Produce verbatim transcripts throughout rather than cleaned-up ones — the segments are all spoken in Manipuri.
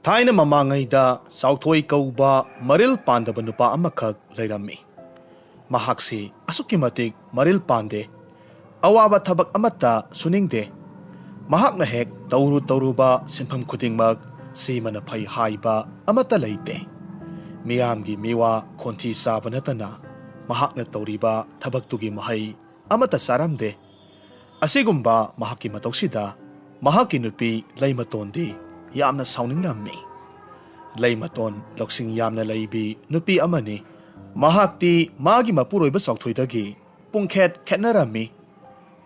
ꯊꯥꯏꯅ ꯃꯃꯥꯡꯉꯩꯗ ꯆꯥꯎꯊꯣꯏ ꯀꯧꯕ ꯃꯔꯤꯜ ꯄꯥꯟꯗꯕ ꯅꯨꯄꯥ ꯑꯃꯈꯛ ꯂꯩꯔꯝꯃꯤ꯫ ꯃꯍꯥꯛꯁꯤ ꯑꯁꯨꯛꯀꯤ ꯃꯇꯤꯛ ꯃꯔꯤꯜ ꯄꯥꯟꯗꯦ꯫ ꯑꯋꯥꯕ ꯊꯕꯛ ꯑꯃꯠꯇ ꯁꯨꯅꯤꯡꯗꯦ꯫ ꯃꯍꯥꯛꯅ ꯍꯦꯛ ꯇꯧꯔꯨ ꯇꯧꯔꯨꯕ ꯁꯤꯟꯐꯝ ꯈꯨꯗꯤꯡꯃꯛ ꯁꯤꯃꯅ ꯐꯩ ꯍꯥꯏꯕ ꯑꯃꯠꯇ ꯂꯩꯇꯦ꯫ ꯃꯤꯌꯥꯝꯒꯤ ꯃꯤꯋꯥ ꯈꯣꯟꯊꯤ ꯆꯥꯕ ꯅꯠꯇꯅ ꯃꯍꯥꯛꯅ ꯇꯧꯔꯤꯕ ꯊꯕꯛꯇꯨꯒꯤ ꯃꯍꯩ ꯑꯃꯠꯇ ꯆꯥꯔꯝꯗꯦ꯫ ꯑꯁꯤꯒꯨꯝꯕ ꯃꯍꯥꯛꯀꯤ ꯃꯇꯧꯁꯤꯗ ꯃꯍꯥꯛꯀꯤ ꯅꯨꯄꯤ ꯂꯩꯃꯇꯣꯟꯗꯤ ꯌꯥꯝꯅ ꯁꯥꯎꯅꯤꯡꯂꯝꯃꯤ꯫ ꯂꯩꯃꯇꯣꯟ ꯂꯧꯁꯤꯡ ꯌꯥꯝꯅ ꯂꯩꯕꯤ ꯅꯨꯄꯤ ꯑꯃꯅꯤ꯫ ꯃꯍꯥꯛꯇꯤ ꯃꯥꯒꯤ ꯃꯄꯨꯔꯣꯏꯕ ꯆꯥꯎꯊꯣꯏꯗꯒꯤ ꯄꯨꯡꯈꯦꯠ ꯈꯦꯠꯅꯔꯝꯃꯤ꯫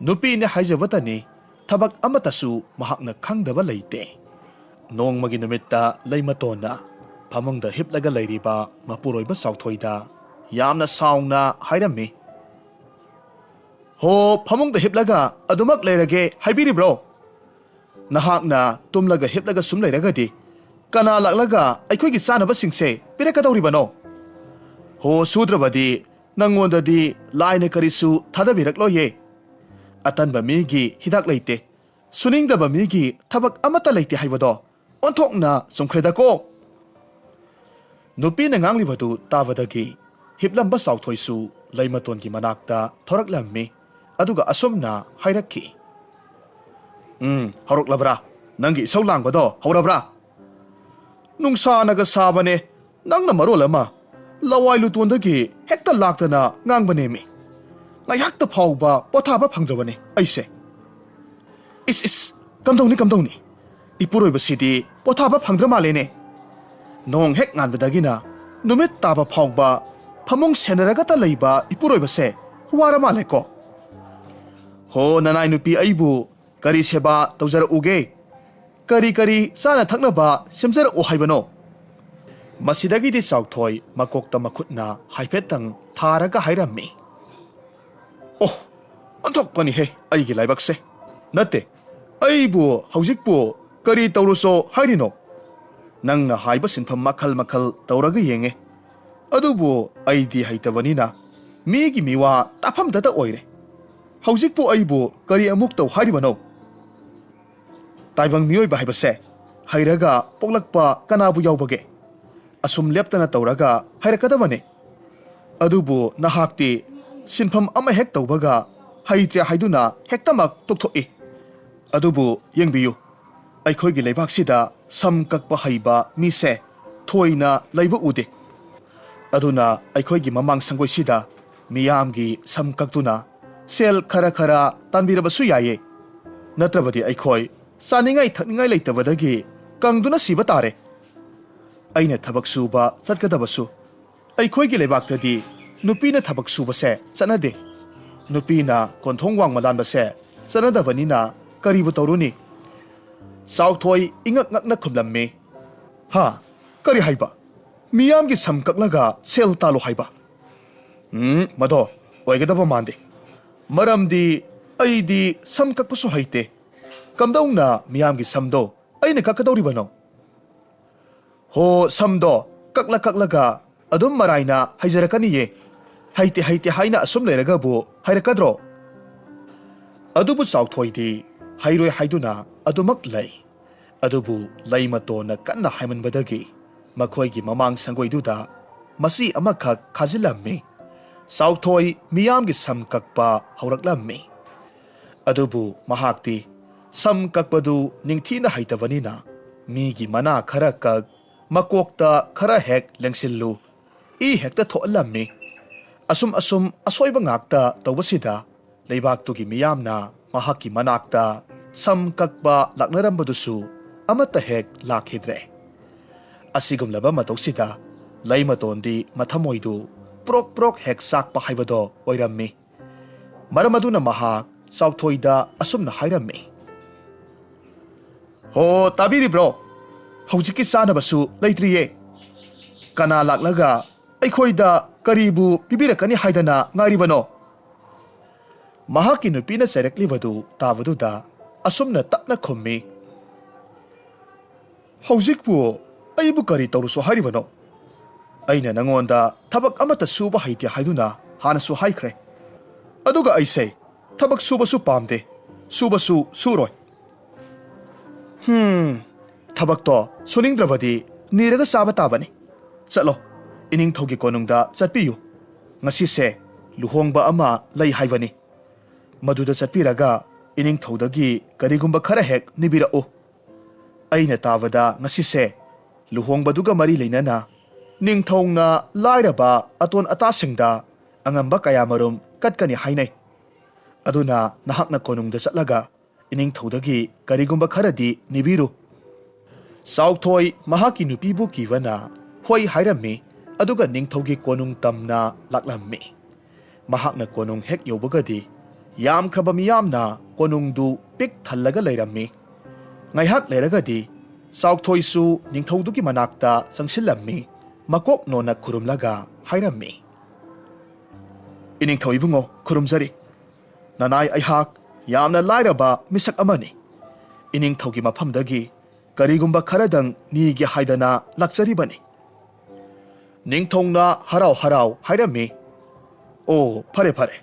ꯅꯨꯄꯤꯅꯤ ꯍꯥꯏꯖꯕꯇꯅꯤ, ꯊꯕꯛ ꯑꯃꯠꯇꯁꯨ ꯃꯍꯥꯛꯅ ꯈꯪꯗꯕ ꯂꯩꯇꯦ꯫ ꯅꯣꯡꯃꯒꯤ ꯅꯨꯃꯤꯠꯇ ꯂꯩꯃꯇꯣꯟꯅ ꯐꯃꯨꯡꯗ ꯍꯤꯞꯂꯒ ꯂꯩꯔꯤꯕ ꯃꯄꯨꯔꯣꯏꯕ ꯆꯥꯎꯊꯣꯏꯗ ꯌꯥꯝꯅ ꯁꯥꯎꯅ ꯍꯥꯏꯔꯝꯃꯤ, "ꯍꯣ, ꯐꯃꯨꯡꯗ ꯍꯤꯞꯂꯒ ꯑꯗꯨꯃꯛ ꯂꯩꯔꯒꯦ ꯍꯥꯏꯕꯤꯔꯤꯕ꯭ꯔꯣ? ꯅꯍꯥꯛꯅ ꯇꯨꯝꯂꯒ ꯍꯤꯞꯂꯒ ꯁꯨꯝ ꯂꯩꯔꯒꯗꯤ ꯀꯅꯥ ꯂꯥꯛꯂꯒ ꯑꯩꯈꯣꯏꯒꯤ ꯆꯥꯅꯕꯁꯤꯡꯁꯦ ꯄꯤꯔꯛꯀꯗꯧꯔꯤꯕꯅꯣ? ꯍꯣ ꯁꯨꯗ꯭ꯔꯕꯗꯤ ꯅꯪꯉꯣꯟꯗꯗꯤ ꯂꯥꯏꯅ ꯀꯔꯤꯁꯨ ꯊꯥꯗꯕꯤꯔꯛꯂꯣꯏꯌꯦ꯫ ꯑꯇꯟꯕ ꯃꯤꯒꯤ ꯍꯤꯗꯥꯛ ꯂꯩꯇꯦ, ꯁꯨꯅꯤꯡꯗꯕ ꯃꯤꯒꯤ ꯊꯕꯛ ꯑꯃꯠꯇ ꯂꯩꯇꯦ ꯍꯥꯏꯕꯗꯣ ꯑꯣꯟꯊꯣꯛꯅ ꯆꯨꯝꯈ꯭ꯔꯦꯗꯀꯣ!" ꯅꯨꯄꯤꯅ ꯉꯥꯡꯂꯤꯕꯗꯨ ꯇꯥꯕꯗꯒꯤ ꯍꯤꯞꯂꯝꯕ ꯆꯥꯎꯊꯣꯏꯁꯨ ꯂꯩꯃꯇꯣꯟꯒꯤ ꯃꯅꯥꯛꯇ ꯊꯣꯔꯛꯂꯝꯃꯤ꯫ ꯑꯗꯨꯒ ꯑꯁꯨꯝꯅ ꯍꯥꯏꯔꯛꯈꯤ, "ꯎꯝ, ꯍꯧꯔꯛꯂꯕ꯭ꯔꯥ? ꯅꯪꯒꯤ ꯏꯁꯧ ꯂꯥꯡꯕꯗꯣ ꯍꯧꯔꯕ꯭ꯔꯥ? ꯅꯨꯡꯁꯥꯅꯒ ꯁꯥꯕꯅꯦ, ꯅꯪꯅ ꯃꯔꯣꯜ ꯑꯃ ꯂꯋꯥꯏ ꯂꯨꯇꯣꯟꯗꯒꯤ ꯍꯦꯛꯇ ꯂꯥꯛꯇꯅ ꯉꯥꯡꯕꯅꯦꯃꯤ꯫ ꯉꯥꯏꯍꯥꯛꯇ ꯐꯥꯎꯕ ꯄꯣꯊꯥꯕ ꯐꯪꯗ꯭ꯔꯕꯅꯦ ꯑꯩꯁꯦ꯫ ꯏꯁ, ꯏꯁ, ꯀꯝꯗꯧꯅꯤ, ꯀꯝꯗꯧꯅꯤ? ꯏꯄꯨꯔꯣꯏꯕꯁꯤꯗꯤ ꯄꯣꯊꯥꯕ ꯐꯪꯗ꯭ꯔ ꯃꯥꯜꯂꯦꯅꯦ꯫ ꯅꯣꯡ ꯍꯦꯛ ꯉꯥꯟꯕꯗꯒꯤꯅ ꯅꯨꯃꯤꯠ ꯇꯥꯕ ꯐꯥꯎꯕ ꯐꯃꯨꯡ ꯁꯦꯟꯅꯔꯒꯇ ꯂꯩꯕ ꯏꯄꯨꯔꯣꯏꯕꯁꯦ ꯋꯥꯔ ꯃꯥꯜꯂꯦꯀꯣ꯫ ꯍꯣ, ꯅꯅꯥꯏ ꯅꯨꯄꯤ ꯑꯩꯕꯨ ꯀꯔꯤ ꯁꯦꯕꯥ ꯇꯧꯖꯔꯛꯎꯒꯦ? ꯀꯔꯤ ꯀꯔꯤ ꯆꯥꯅ ꯊꯛꯅꯕ ꯁꯦꯝꯖꯔꯛꯎ ꯍꯥꯏꯕꯅꯣ?" ꯃꯁꯤꯗꯒꯤꯗꯤ ꯆꯥꯎꯊꯣꯏ ꯃꯀꯣꯛꯇ ꯃꯈꯨꯠꯅ ꯍꯥꯏꯐꯦꯠꯇꯪ ꯊꯥꯔꯒ ꯍꯥꯏꯔꯝꯃꯤ, "ꯑꯣ, ꯑꯣꯟꯊꯣꯛꯄꯅꯤꯍꯦ ꯑꯩꯒꯤ ꯂꯥꯏꯕꯛꯁꯦ꯫ ꯅꯠꯇꯦ, ꯑꯩꯕꯨ ꯍꯧꯖꯤꯛꯄꯨ ꯀꯔꯤ ꯇꯧꯔꯨꯆꯣ ꯍꯥꯏꯔꯤꯅꯣ? ꯅꯪꯅ ꯍꯥꯏꯕ ꯁꯤꯟꯐꯝ ꯃꯈꯜ ꯃꯈꯜ ꯇꯧꯔꯒ ꯌꯦꯡꯉꯦ, ꯑꯗꯨꯕꯨ ꯑꯩꯗꯤ ꯍꯩꯇꯕꯅꯤꯅ ꯃꯤꯒꯤ ꯃꯤꯋꯥ ꯇꯥꯐꯝꯗꯇ ꯑꯣꯏꯔꯦ꯫ ꯍꯧꯖꯤꯛꯄꯨ ꯑꯩꯕꯨ ꯀꯔꯤ ꯑꯃꯨꯛ ꯇꯧ ꯍꯥꯏꯔꯤꯕꯅꯣ?" ꯇꯥꯏꯕꯪ ꯃꯤꯑꯣꯏꯕ ꯍꯥꯏꯕꯁꯦ ꯍꯩꯔꯒ ꯄꯣꯛꯂꯛꯄ ꯀꯅꯥꯕꯨ ꯌꯥꯎꯕꯒꯦ? ꯑꯁꯨꯝ ꯂꯦꯞꯇꯅ ꯇꯧꯔꯒ ꯍꯩꯔꯛꯀꯗꯕꯅꯤ꯫ ꯑꯗꯨꯕꯨ ꯅꯍꯥꯛꯇꯤ ꯁꯤꯟꯐꯝ ꯑꯃ ꯍꯦꯛ ꯇꯧꯕꯒ ꯍꯩꯇ꯭ꯔꯦ ꯍꯥꯏꯗꯨꯅ ꯍꯦꯛꯇꯃꯛ ꯇꯣꯛꯊꯣꯛꯏ꯫ ꯑꯗꯨꯕꯨ ꯌꯦꯡꯕꯤꯌꯨ, ꯑꯩꯈꯣꯏꯒꯤ ꯂꯩꯕꯥꯛꯁꯤꯗ ꯁꯝ ꯀꯛꯄ ꯍꯩꯕ ꯃꯤꯁꯦ ꯊꯣꯏꯅ ꯂꯩꯕ ꯎꯗꯦ꯫ ꯑꯗꯨꯅ ꯑꯩꯈꯣꯏꯒꯤ ꯃꯃꯥꯡ ꯁꯪꯒꯣꯏꯁꯤꯗ ꯃꯤꯌꯥꯝꯒꯤ ꯁꯝ ꯀꯛꯇꯨꯅ ꯁꯦꯜ ꯈꯔ ꯈꯔ ꯇꯥꯟꯕꯤꯔꯕꯁꯨ ꯌꯥꯏꯌꯦ꯫ ꯅꯠꯇ꯭ꯔꯕꯗꯤ ꯑꯩꯈꯣꯏ ꯆꯥꯅꯤꯡꯉꯥꯏ ꯊꯛꯅꯤꯡꯉꯥꯏ ꯂꯩꯇꯕꯗꯒꯤ ꯀꯪꯗꯨꯅ ꯁꯤꯕ ꯇꯥꯔꯦ꯫ ꯑꯩꯅ ꯊꯕꯛ ꯁꯨꯕ ꯆꯠꯀꯗꯕꯁꯨ ꯑꯩꯈꯣꯏꯒꯤ ꯂꯩꯕꯥꯛꯇꯗꯤ ꯅꯨꯄꯤꯅ ꯊꯕꯛ ꯁꯨꯕꯁꯦ ꯆꯠꯅꯗꯦ꯫ ꯅꯨꯄꯤꯅ ꯀꯣꯟꯊꯣꯡ ꯋꯥꯡꯃ ꯂꯥꯟꯕꯁꯦ ꯆꯠꯅꯗꯕꯅꯤꯅ ꯀꯔꯤꯕꯨ ꯇꯧꯔꯨꯅꯤ? ꯆꯥꯎꯊꯣꯏ ꯏꯉꯛ ꯉꯛꯅ ꯈꯨꯝꯂꯝꯃꯤ꯫ ꯍꯥ? ꯀꯔꯤ ꯍꯥꯏꯕ? ꯃꯤꯌꯥꯝꯒꯤ ꯁꯝ ꯀꯛꯂꯒ ꯁꯦꯜ ꯇꯥꯜꯂꯣ ꯍꯥꯏꯕ? ꯎꯝ, ꯃꯗꯣ ꯑꯣꯏꯒꯗꯕ ꯃꯥꯟꯗꯦ꯫ ꯃꯔꯝꯗꯤ ꯑꯩꯗꯤ ꯁꯝ ꯀꯛꯄꯁꯨ ꯍꯩꯇꯦ꯫ ꯀꯝꯗꯧꯅ ꯃꯤꯌꯥꯝꯒꯤ ꯁꯝꯗꯣ ꯑꯩꯅ ꯀꯛꯀꯗꯧꯔꯤꯕꯅꯣ? ꯍꯣ, ꯁꯝꯗꯣ ꯀꯛꯂ ꯀꯛꯂꯒ ꯑꯗꯨꯝ ꯃꯔꯥꯏꯅ ꯍꯩꯖꯔꯛꯀꯅꯤꯌꯦ꯫ ꯍꯩꯇꯦ ꯍꯩꯇꯦ ꯍꯥꯏꯅ ꯑꯁꯨꯝ ꯂꯩꯔꯒꯕꯨ ꯍꯩꯔꯛꯀꯗ꯭ꯔꯣ? ꯑꯗꯨꯕꯨ ꯆꯥꯎꯊꯣꯏꯗꯤ ꯍꯩꯔꯣꯏ ꯍꯥꯏꯗꯨꯅ ꯑꯗꯨꯃꯛ ꯂꯩ꯫ ꯑꯗꯨꯕꯨ ꯂꯩꯃꯇꯣꯟꯅ ꯀꯟꯅ ꯍꯥꯏꯃꯟꯕꯗꯒꯤ ꯃꯈꯣꯏꯒꯤ ꯃꯃꯥꯡ ꯁꯪꯒꯣꯏꯗꯨꯗ ꯃꯆꯤ ꯑꯃꯈꯛ ꯈꯥꯖꯤꯜꯂꯝꯃꯤ꯫ ꯆꯥꯎꯊꯣꯏ ꯃꯤꯌꯥꯝꯒꯤ ꯁꯝ ꯀꯛꯄ ꯍꯧꯔꯛꯂꯝꯃꯤ꯫ ꯑꯗꯨꯕꯨ ꯃꯍꯥꯛꯇꯤ ꯁꯝ ꯀꯛꯄꯗꯨ ꯅꯤꯡꯊꯤꯅ ꯍꯩꯇꯕꯅꯤꯅ ꯃꯤꯒꯤ ꯃꯅꯥ ꯈꯔ ꯀꯛ, ꯃꯀꯣꯛꯇ ꯈꯔ ꯍꯦꯛ ꯂꯦꯡꯁꯤꯜꯂꯨ, ꯏ ꯍꯦꯛꯇ ꯊꯣꯛꯍꯜꯂꯝꯃꯤ꯫ ꯑꯁꯨꯝ ꯑꯁꯨꯝ ꯑꯁꯣꯏꯕ ꯉꯥꯛꯇ ꯇꯧꯕꯁꯤꯗ ꯂꯩꯕꯥꯛꯇꯨꯒꯤ ꯃꯤꯌꯥꯝꯅ ꯃꯍꯥꯛꯀꯤ ꯃꯅꯥꯛꯇ ꯁꯝ ꯀꯛꯄ ꯂꯥꯛꯅꯔꯝꯕꯗꯨꯁꯨ ꯑꯃꯠꯇ ꯍꯦꯛ ꯂꯥꯛꯈꯤꯗ꯭ꯔꯦ꯫ ꯑꯁꯤꯒꯨꯝꯂꯕ ꯃꯇꯧꯁꯤꯗ ꯂꯩꯃꯇꯣꯟꯗꯤ ꯃꯊꯃꯣꯏꯗꯨ ꯄ꯭ꯔꯣꯛ ꯄ꯭ꯔꯣꯛ ꯍꯦꯛ ꯆꯥꯛꯄ ꯍꯥꯏꯕꯗꯣ ꯑꯣꯏꯔꯝꯃꯤ꯫ ꯃꯔꯝ ꯑꯗꯨꯅ ꯃꯍꯥꯛ ꯆꯥꯎꯊꯣꯏꯗ ꯑꯁꯨꯝꯅ ꯍꯥꯏꯔꯝꯃꯤ, "ꯍꯣ, ꯇꯥꯕꯤꯔꯤꯕ꯭ꯔꯣ? ꯍꯧꯖꯤꯛꯀꯤ ꯆꯥꯅꯕꯁꯨ ꯂꯩꯇ꯭ꯔꯤꯌꯦ꯫ ꯀꯅꯥ ꯂꯥꯛꯂꯒ ꯑꯩꯈꯣꯏꯗ ꯀꯔꯤꯕꯨ ꯄꯤꯕꯤꯔꯛꯀꯅꯤ ꯍꯥꯏꯗꯅ ꯉꯥꯏꯔꯤꯕꯅꯣ?" ꯃꯍꯥꯛꯀꯤ ꯅꯨꯄꯤꯅ ꯆꯩꯔꯛꯂꯤꯕꯗꯨ ꯇꯥꯕꯗꯨꯗ ꯑꯁꯨꯝꯅ ꯇꯞꯅ ꯈꯨꯝꯃꯤ, "ꯍꯧꯖꯤꯛꯄꯨ ꯑꯩꯕꯨ ꯀꯔꯤ ꯇꯧꯔꯨꯁꯣ ꯍꯥꯏꯔꯤꯕꯅꯣ? ꯑꯩꯅ ꯅꯉꯣꯟꯗ ꯊꯕꯛ ꯑꯃꯠꯇ ꯁꯨꯕ ꯍꯩꯇꯦ ꯍꯥꯏꯗꯨꯅ ꯍꯥꯟꯅꯁꯨ ꯍꯥꯏꯈ꯭ꯔꯦ꯫ ꯑꯗꯨꯒ ꯑꯩꯁꯦ ꯊꯕꯛ ꯁꯨꯕꯁꯨ ꯄꯥꯝꯗꯦ, ꯁꯨꯕꯁꯨ ꯁꯨꯔꯣꯏ꯫ ꯍꯝ, ꯊꯕꯛꯇꯣ ꯁꯨꯅꯤꯡꯗ꯭ꯔꯕꯗꯤ ꯅꯤꯔꯒ ꯆꯥꯕ ꯇꯥꯕꯅꯤ꯫ ꯆꯠꯂꯣ, ꯏꯅꯤꯡꯊꯧꯒꯤ ꯀꯣꯅꯨꯡꯗ ꯆꯠꯄꯤꯌꯨ꯫ ꯉꯁꯤꯁꯦ ꯂꯨꯍꯣꯡꯕ ꯑꯃ ꯂꯩ ꯍꯥꯏꯕꯅꯤ꯫ ꯃꯗꯨꯗ ꯆꯠꯄꯤꯔꯒ ꯏꯅꯤꯡꯊꯧꯗꯒꯤ ꯀꯔꯤꯒꯨꯝꯕ ꯈꯔ ꯍꯦꯛ ꯅꯤꯕꯤꯔꯛꯎ꯫ ꯑꯩꯅ ꯇꯥꯕꯗ ꯉꯁꯤꯁꯦ ꯂꯨꯍꯣꯡꯕꯗꯨꯒ ꯃꯔꯤ ꯂꯩꯅꯅ ꯅꯤꯡꯊꯧꯅ ꯂꯥꯏꯔꯕ ꯑꯇꯣꯟ ꯑꯇꯥꯁꯤꯡꯗ ꯑꯉꯝꯕ ꯀꯌꯥꯃꯔꯨꯝ ꯀꯠꯀꯅꯤ ꯍꯥꯏꯅꯩ꯫ ꯑꯗꯨꯅ ꯅꯍꯥꯛꯅ ꯀꯣꯅꯨꯡꯗ ꯆꯠꯂꯒ ꯏꯅꯤꯡꯊꯧꯗꯒꯤ ꯀꯔꯤꯒꯨꯝꯕ ꯈꯔꯗꯤ ꯅꯤꯕꯤꯔꯨ꯫ ꯆꯥꯎꯊꯣꯏ ꯃꯍꯥꯛꯀꯤ ꯅꯨꯄꯤꯕꯨ ꯀꯤꯕꯅ ꯍꯣꯏ ꯍꯥꯏꯔꯝꯃꯤ, ꯑꯗꯨꯒ ꯅꯤꯡꯊꯧꯒꯤ ꯀꯣꯅꯨꯡ ꯇꯝꯅ ꯂꯥꯛꯂꯝꯃꯤ꯫ ꯃꯍꯥꯛꯅ ꯀꯣꯅꯨꯡ ꯍꯦꯛ ꯌꯧꯕꯒꯗꯤ ꯌꯥꯝꯈ꯭ꯔꯕ ꯃꯤꯌꯥꯝꯅ ꯀꯣꯅꯨꯡꯗꯨ ꯄꯤꯛ ꯊꯜꯂꯒ ꯂꯩꯔꯝꯃꯤ꯫ ꯉꯥꯏꯍꯥꯛ ꯂꯩꯔꯒꯗꯤ ꯆꯥꯎꯊꯣꯏꯁꯨ ꯅꯤꯡꯊꯧꯗꯨꯒꯤ ꯃꯅꯥꯛꯇ ꯆꯪꯁꯤꯜꯂꯝꯃꯤ꯫ ꯃꯀꯣꯛ ꯅꯣꯟꯅ ꯈꯨꯔꯨꯝꯂꯒ ꯍꯥꯏꯔꯝꯃꯤ, "ꯏꯅꯤꯡꯊꯧ ꯏꯕꯨꯡꯉꯣ, ꯈꯨꯔꯨꯝꯖꯔꯤ꯫ ꯅꯅꯥꯏ ꯑꯩꯍꯥꯛ ꯌꯥꯝꯅ ꯂꯥꯏꯔꯕ ꯃꯤꯁꯛ ꯑꯃꯅꯤ꯫ ꯏꯅꯤꯡꯊꯧꯒꯤ ꯃꯐꯝꯗꯒꯤ ꯀꯔꯤꯒꯨꯝꯕ ꯈꯔꯗꯪ ꯅꯤꯒꯦ ꯍꯥꯏꯗꯅ ꯂꯥꯛꯆꯔꯤꯕꯅꯤ꯫" ꯅꯤꯡꯊꯧꯅ ꯍꯔꯥꯎ ꯍꯔꯥꯎ ꯍꯥꯏꯔꯝꯃꯤ, "ꯑꯣ, ꯐꯔꯦ ꯐꯔꯦ꯫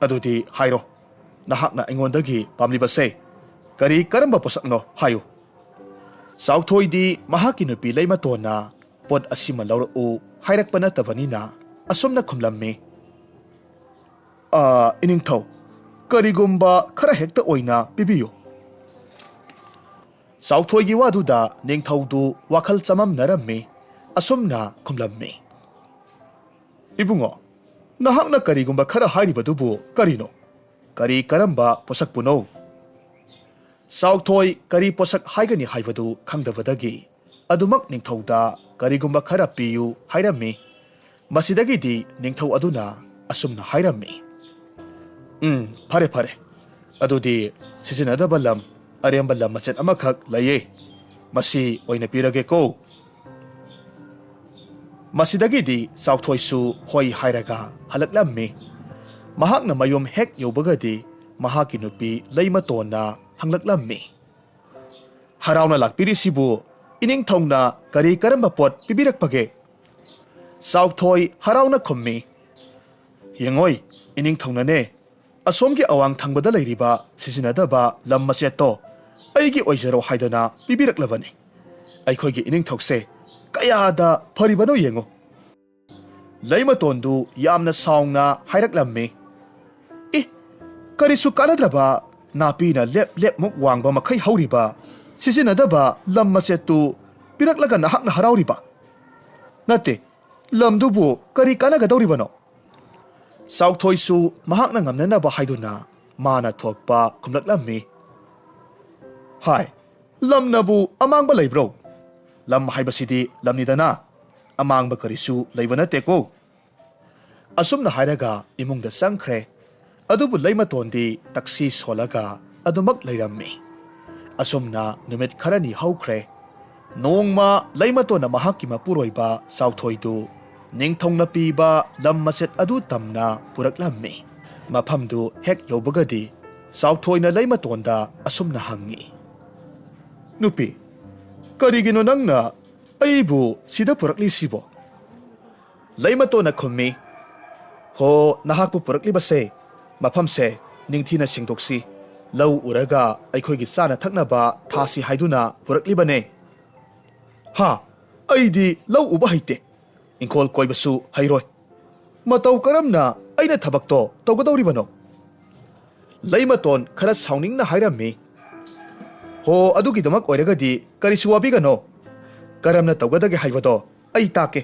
ꯑꯗꯨꯗꯤ ꯍꯥꯏꯔꯣ, ꯅꯍꯥꯛꯅ ꯑꯩꯉꯣꯟꯗꯒꯤ ꯄꯥꯝꯂꯤꯕꯁꯦ ꯀꯔꯤ ꯀꯔꯝꯕ ꯄꯣꯠꯁꯛꯅꯣ ꯍꯥꯏꯌꯨ꯫" ꯆꯥꯎꯊꯣꯏꯗꯤ ꯃꯍꯥꯛꯀꯤ ꯅꯨꯄꯤ ꯂꯩꯃꯇꯣꯟꯅ ꯄꯣꯠ ꯑꯁꯤꯃ ꯂꯧꯔꯛꯎ ꯍꯥꯏꯔꯛꯄ ꯅꯠꯇꯕꯅꯤꯅ ꯑꯁꯨꯝꯅ ꯈꯨꯝꯂꯝꯃꯤ, "ꯑ, ꯏꯅꯤꯡꯊꯧ, ꯀꯔꯤꯒꯨꯝꯕ ꯈꯔ ꯍꯦꯛꯇ ꯑꯣꯏꯅ ꯄꯤꯕꯤꯌꯨ꯫" ꯆꯥꯎꯊꯣꯏꯒꯤ ꯋꯥꯗꯨꯗ ꯅꯤꯡꯊꯧꯗꯨ ꯋꯥꯈꯜ ꯆꯃꯝꯅꯔꯝꯃꯤ꯫ ꯑꯁꯨꯝꯅ ꯈꯨꯝꯂꯝꯃꯤ, "ꯏꯕꯨꯡꯉꯣ, ꯅꯍꯥꯛꯅ ꯀꯔꯤꯒꯨꯝꯕ ꯈꯔ ꯍꯥꯏꯔꯤꯕꯗꯨꯕꯨ ꯀꯔꯤꯅꯣ? ꯀꯔꯤ ꯀꯔꯝꯕ ꯄꯣꯠꯁꯛꯄꯨꯅꯣ?" ꯆꯥꯎꯊꯣꯏ ꯀꯔꯤ ꯄꯣꯠꯁꯛ ꯍꯥꯏꯒꯅꯤ ꯍꯥꯏꯕꯗꯨ ꯈꯪꯗꯕꯗꯒꯤ ꯑꯗꯨꯃꯛ ꯅꯤꯡꯊꯧꯗ ꯀꯔꯤꯒꯨꯝꯕ ꯈꯔ ꯄꯤꯌꯨ ꯍꯥꯏꯔꯝꯃꯤ꯫ ꯃꯁꯤꯗꯒꯤꯗꯤ ꯅꯤꯡꯊꯧ ꯑꯗꯨꯅ ꯑꯁꯨꯝꯅ ꯍꯥꯏꯔꯝꯃꯤ, "ꯎꯝ, ꯐꯔꯦ, ꯐꯔꯦ꯫ ꯑꯗꯨꯗꯤ ꯁꯤꯖꯤꯟꯅꯗꯕ ꯂꯝ, ꯑꯔꯦꯝꯕ ꯂꯝ ꯃꯆꯦꯠ ꯑꯃꯈꯛ ꯂꯩꯌꯦ꯫ ꯃꯁꯤ ꯑꯣꯏꯅ ꯄꯤꯔꯒꯦꯀꯣ꯫" ꯃꯁꯤꯗꯒꯤꯗꯤ ꯆꯥꯎꯊꯣꯏꯁꯨ ꯍꯣꯏ ꯍꯥꯏꯔꯒ ꯍꯜꯂꯛꯂꯝꯃꯤ꯫ ꯃꯍꯥꯛꯅ ꯃꯌꯨꯝ ꯍꯦꯛ ꯌꯧꯕꯒꯗꯤ ꯃꯍꯥꯛꯀꯤ ꯅꯨꯄꯤ ꯂꯩꯃꯇꯣꯟꯅ ꯍꯪꯂꯛꯂꯝꯃꯤ, "ꯍꯔꯥꯎꯅ ꯂꯥꯛꯄꯤꯔꯤꯁꯤꯕꯨ ꯏꯅꯤꯡꯊꯧꯅ ꯀꯔꯤ ꯀꯔꯝꯕ ꯄꯣꯠ ꯄꯤꯕꯤꯔꯛꯄꯒꯦ?" ꯆꯥꯎꯊꯣꯏ ꯍꯔꯥꯎꯅ ꯈꯨꯝꯃꯤ, "ꯌꯦꯡꯉꯣꯏ, ꯏꯅꯤꯡꯊꯧꯅꯅꯦ ꯑꯁꯣꯝꯒꯤ ꯑꯋꯥꯡ ꯊꯪꯕꯗ ꯂꯩꯔꯤꯕ ꯁꯤꯖꯤꯟꯅꯗꯕ ꯂꯝ ꯃꯆꯦꯠꯇꯣ ꯑꯩꯒꯤ ꯑꯣꯏꯖꯔꯣ ꯍꯥꯏꯗꯅ ꯄꯤꯕꯤꯔꯛꯂꯕꯅꯤ꯫ ꯑꯩꯈꯣꯏꯒꯤ ꯏꯅꯤꯡꯊꯧꯁꯦ ꯀꯌꯥꯗ ꯐꯔꯤꯕꯅꯣ ꯌꯦꯡꯉꯨ꯫ ꯂꯩꯃꯇꯣꯟꯗꯨ ꯌꯥꯝꯅ ꯁꯥꯎꯅ ꯍꯥꯏꯔꯛꯂꯝꯃꯤ꯫ "ꯏ, ꯀꯔꯤꯁꯨ ꯀꯥꯟꯅꯗ꯭ꯔꯕ ꯅꯥꯄꯤꯅ ꯂꯦꯞ ꯂꯦꯞꯃꯨꯛ ꯋꯥꯡꯕ ꯃꯈꯩ ꯍꯧꯔꯤꯕ ꯁꯤꯖꯤꯟꯅꯗꯕ ꯂꯝ ꯃꯆꯦꯠꯇꯨ ꯄꯤꯔꯛꯂꯒ ꯅꯍꯥꯛꯅ ꯍꯔꯥꯎꯔꯤꯕ? ꯅꯠꯇꯦ, ꯂꯝꯗꯨꯕꯨ ꯀꯔꯤ ꯀꯥꯟꯅꯒꯗꯧꯔꯤꯕꯅꯣ?" ꯆꯥꯎꯊꯣꯏꯁꯨ ꯃꯍꯥꯛꯅ ꯉꯝꯅꯅꯕ ꯍꯥꯏꯗꯨꯅ ꯃꯥꯅ ꯊꯣꯛꯄ ꯈꯨꯝꯂꯛꯂꯝꯃꯤ꯫ "ꯍꯥꯏ, ꯂꯝꯅꯕꯨ ꯑꯃꯥꯡꯕ ꯂꯩꯕ꯭ꯔꯣ? ꯂꯝ ꯍꯥꯏꯕꯁꯤꯗꯤ ꯂꯝꯅꯤꯗꯅ, ꯑꯃꯥꯡꯕ ꯀꯔꯤꯁꯨ ꯂꯩꯕ ꯅꯠꯇꯦꯀꯣ꯫" ꯑꯁꯨꯝꯅ ꯍꯥꯏꯔꯒ ꯏꯃꯨꯡꯗ ꯆꯪꯈ꯭ꯔꯦ꯫ ꯑꯗꯨꯕꯨ ꯂꯩꯃꯇꯣꯟꯗꯤ ꯇꯛꯁꯤ ꯁꯣꯜꯂꯒ ꯑꯗꯨꯃꯛ ꯂꯩꯔꯝꯃꯤ꯫ ꯑꯁꯨꯝꯅ ꯅꯨꯃꯤꯠ ꯈꯔꯅꯤ ꯍꯧꯈ꯭ꯔꯦ꯫ ꯅꯣꯡꯃ ꯂꯩꯃꯇꯣꯟꯅ ꯃꯍꯥꯛꯀꯤ ꯃꯄꯨꯔꯣꯏꯕ ꯆꯥꯎꯊꯣꯏꯗꯨ ꯅꯤꯡꯊꯧꯅ ꯄꯤꯕ ꯂꯝ ꯃꯆꯦꯠ ꯑꯗꯨ ꯇꯝꯅ ꯄꯨꯔꯛꯂꯝꯃꯤ꯫ ꯃꯐꯝꯗꯨ ꯍꯦꯛ ꯌꯧꯕꯒꯗꯤ ꯆꯥꯎꯊꯣꯏꯅ ꯂꯩꯃꯇꯣꯟꯗ ꯑꯁꯨꯝꯅ ꯍꯪꯉꯤ, "ꯅꯨꯄꯤ, ꯀꯔꯤꯒꯤꯅꯣ ꯅꯪꯅ ꯑꯩꯕꯨ ꯁꯤꯗ ꯄꯨꯔꯛꯂꯤꯁꯤꯕꯣ?" ꯂꯩꯃꯇꯣꯟꯅ ꯈꯨꯝꯃꯤ, "ꯍꯣ, ꯅꯍꯥꯛꯄꯨ ꯄꯨꯔꯛꯂꯤꯕꯁꯦ, ꯃꯐꯝꯁꯦ ꯅꯤꯡꯊꯤꯅ ꯁꯦꯡꯗꯣꯛꯁꯤ, ꯂꯧ ꯎꯔꯒ ꯑꯩꯈꯣꯏꯒꯤ ꯆꯥꯅ ꯊꯛꯅꯕ ꯊꯥꯁꯤ ꯍꯥꯏꯗꯨꯅ ꯄꯨꯔꯛꯂꯤꯕꯅꯦ꯫" "ꯍꯥ, ꯑꯩꯗꯤ ꯂꯧ ꯎꯕ ꯍꯩꯇꯦ, ꯏꯪꯈꯣꯜ ꯀꯣꯏꯕꯁꯨ ꯍꯩꯔꯣꯏ꯫ ꯃꯇꯧ ꯀꯔꯝꯅ ꯑꯩꯅ ꯊꯕꯛꯇꯣ ꯇꯧꯒꯗꯧꯔꯤꯕꯅꯣ?" ꯂꯩꯃꯇꯣꯟ ꯈꯔ ꯁꯥꯎꯅꯤꯡꯅ ꯍꯥꯏꯔꯝꯃꯤ, "ꯍꯣ, ꯑꯗꯨꯒꯤꯗꯃꯛ ꯑꯣꯏꯔꯒꯗꯤ ꯀꯔꯤꯁꯨ ꯋꯥꯕꯤꯒꯅꯣ꯫ ꯀꯔꯝꯅ ꯇꯧꯒꯗꯒꯦ ꯍꯥꯏꯕꯗꯣ ꯑꯩ ꯇꯥꯛꯀꯦ꯫"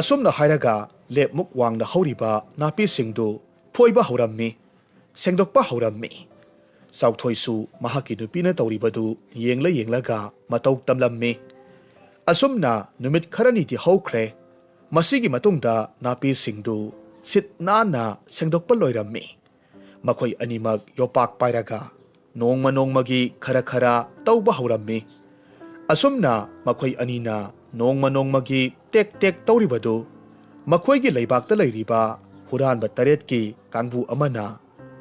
ꯑꯁꯨꯝꯅ ꯍꯥꯏꯔꯒ ꯂꯦꯞꯃꯨꯛ ꯋꯥꯡꯅ ꯍꯧꯔꯤꯕ ꯅꯥꯄꯤꯁꯤꯡꯗꯨ ꯐꯣꯏꯕ ꯍꯧꯔꯝꯃꯤ, ꯁꯦꯡꯗꯣꯛꯄ ꯍꯧꯔꯝꯃꯤ꯫ ꯆꯥꯎꯊꯣꯏꯁꯨ ꯃꯍꯥꯛꯀꯤ ꯅꯨꯄꯤꯅ ꯇꯧꯔꯤꯕꯗꯨ ꯌꯦꯡꯂ ꯌꯦꯡꯂꯒ ꯃꯇꯧ ꯇꯝꯂꯝꯃꯤ꯫ ꯑꯁꯨꯝꯅ ꯅꯨꯃꯤꯠ ꯈꯔꯅꯤꯗꯤ ꯍꯧꯈ꯭ꯔꯦ꯫ ꯃꯁꯤꯒꯤ ꯃꯇꯨꯡꯗ ꯅꯥꯄꯤꯁꯤꯡꯗꯨ ꯁꯤꯠ ꯅꯥꯟꯅ ꯁꯦꯡꯗꯣꯛꯄ ꯂꯣꯏꯔꯝꯃꯤ꯫ ꯃꯈꯣꯏ ꯑꯅꯤꯃꯛ ꯌꯣꯄꯥꯛ ꯄꯥꯏꯔꯒ ꯅꯣꯡꯃ ꯅꯣꯡꯃꯒꯤ ꯈꯔ ꯈꯔ ꯇꯧꯕ ꯍꯧꯔꯝꯃꯤ꯫ ꯑꯁꯨꯝꯅ ꯃꯈꯣꯏ ꯑꯅꯤꯅ ꯅꯣꯡꯃ ꯅꯣꯡꯃꯒꯤ ꯇꯦꯛ ꯇꯦꯛ ꯇꯧꯔꯤꯕꯗꯨ ꯃꯈꯣꯏꯒꯤ ꯂꯩꯕꯥꯛꯇ ꯂꯩꯔꯤꯕ ꯍꯨꯔꯥꯟꯕ ꯇꯔꯦꯠꯀꯤ ꯀꯥꯡꯕꯨ ꯑꯃꯅ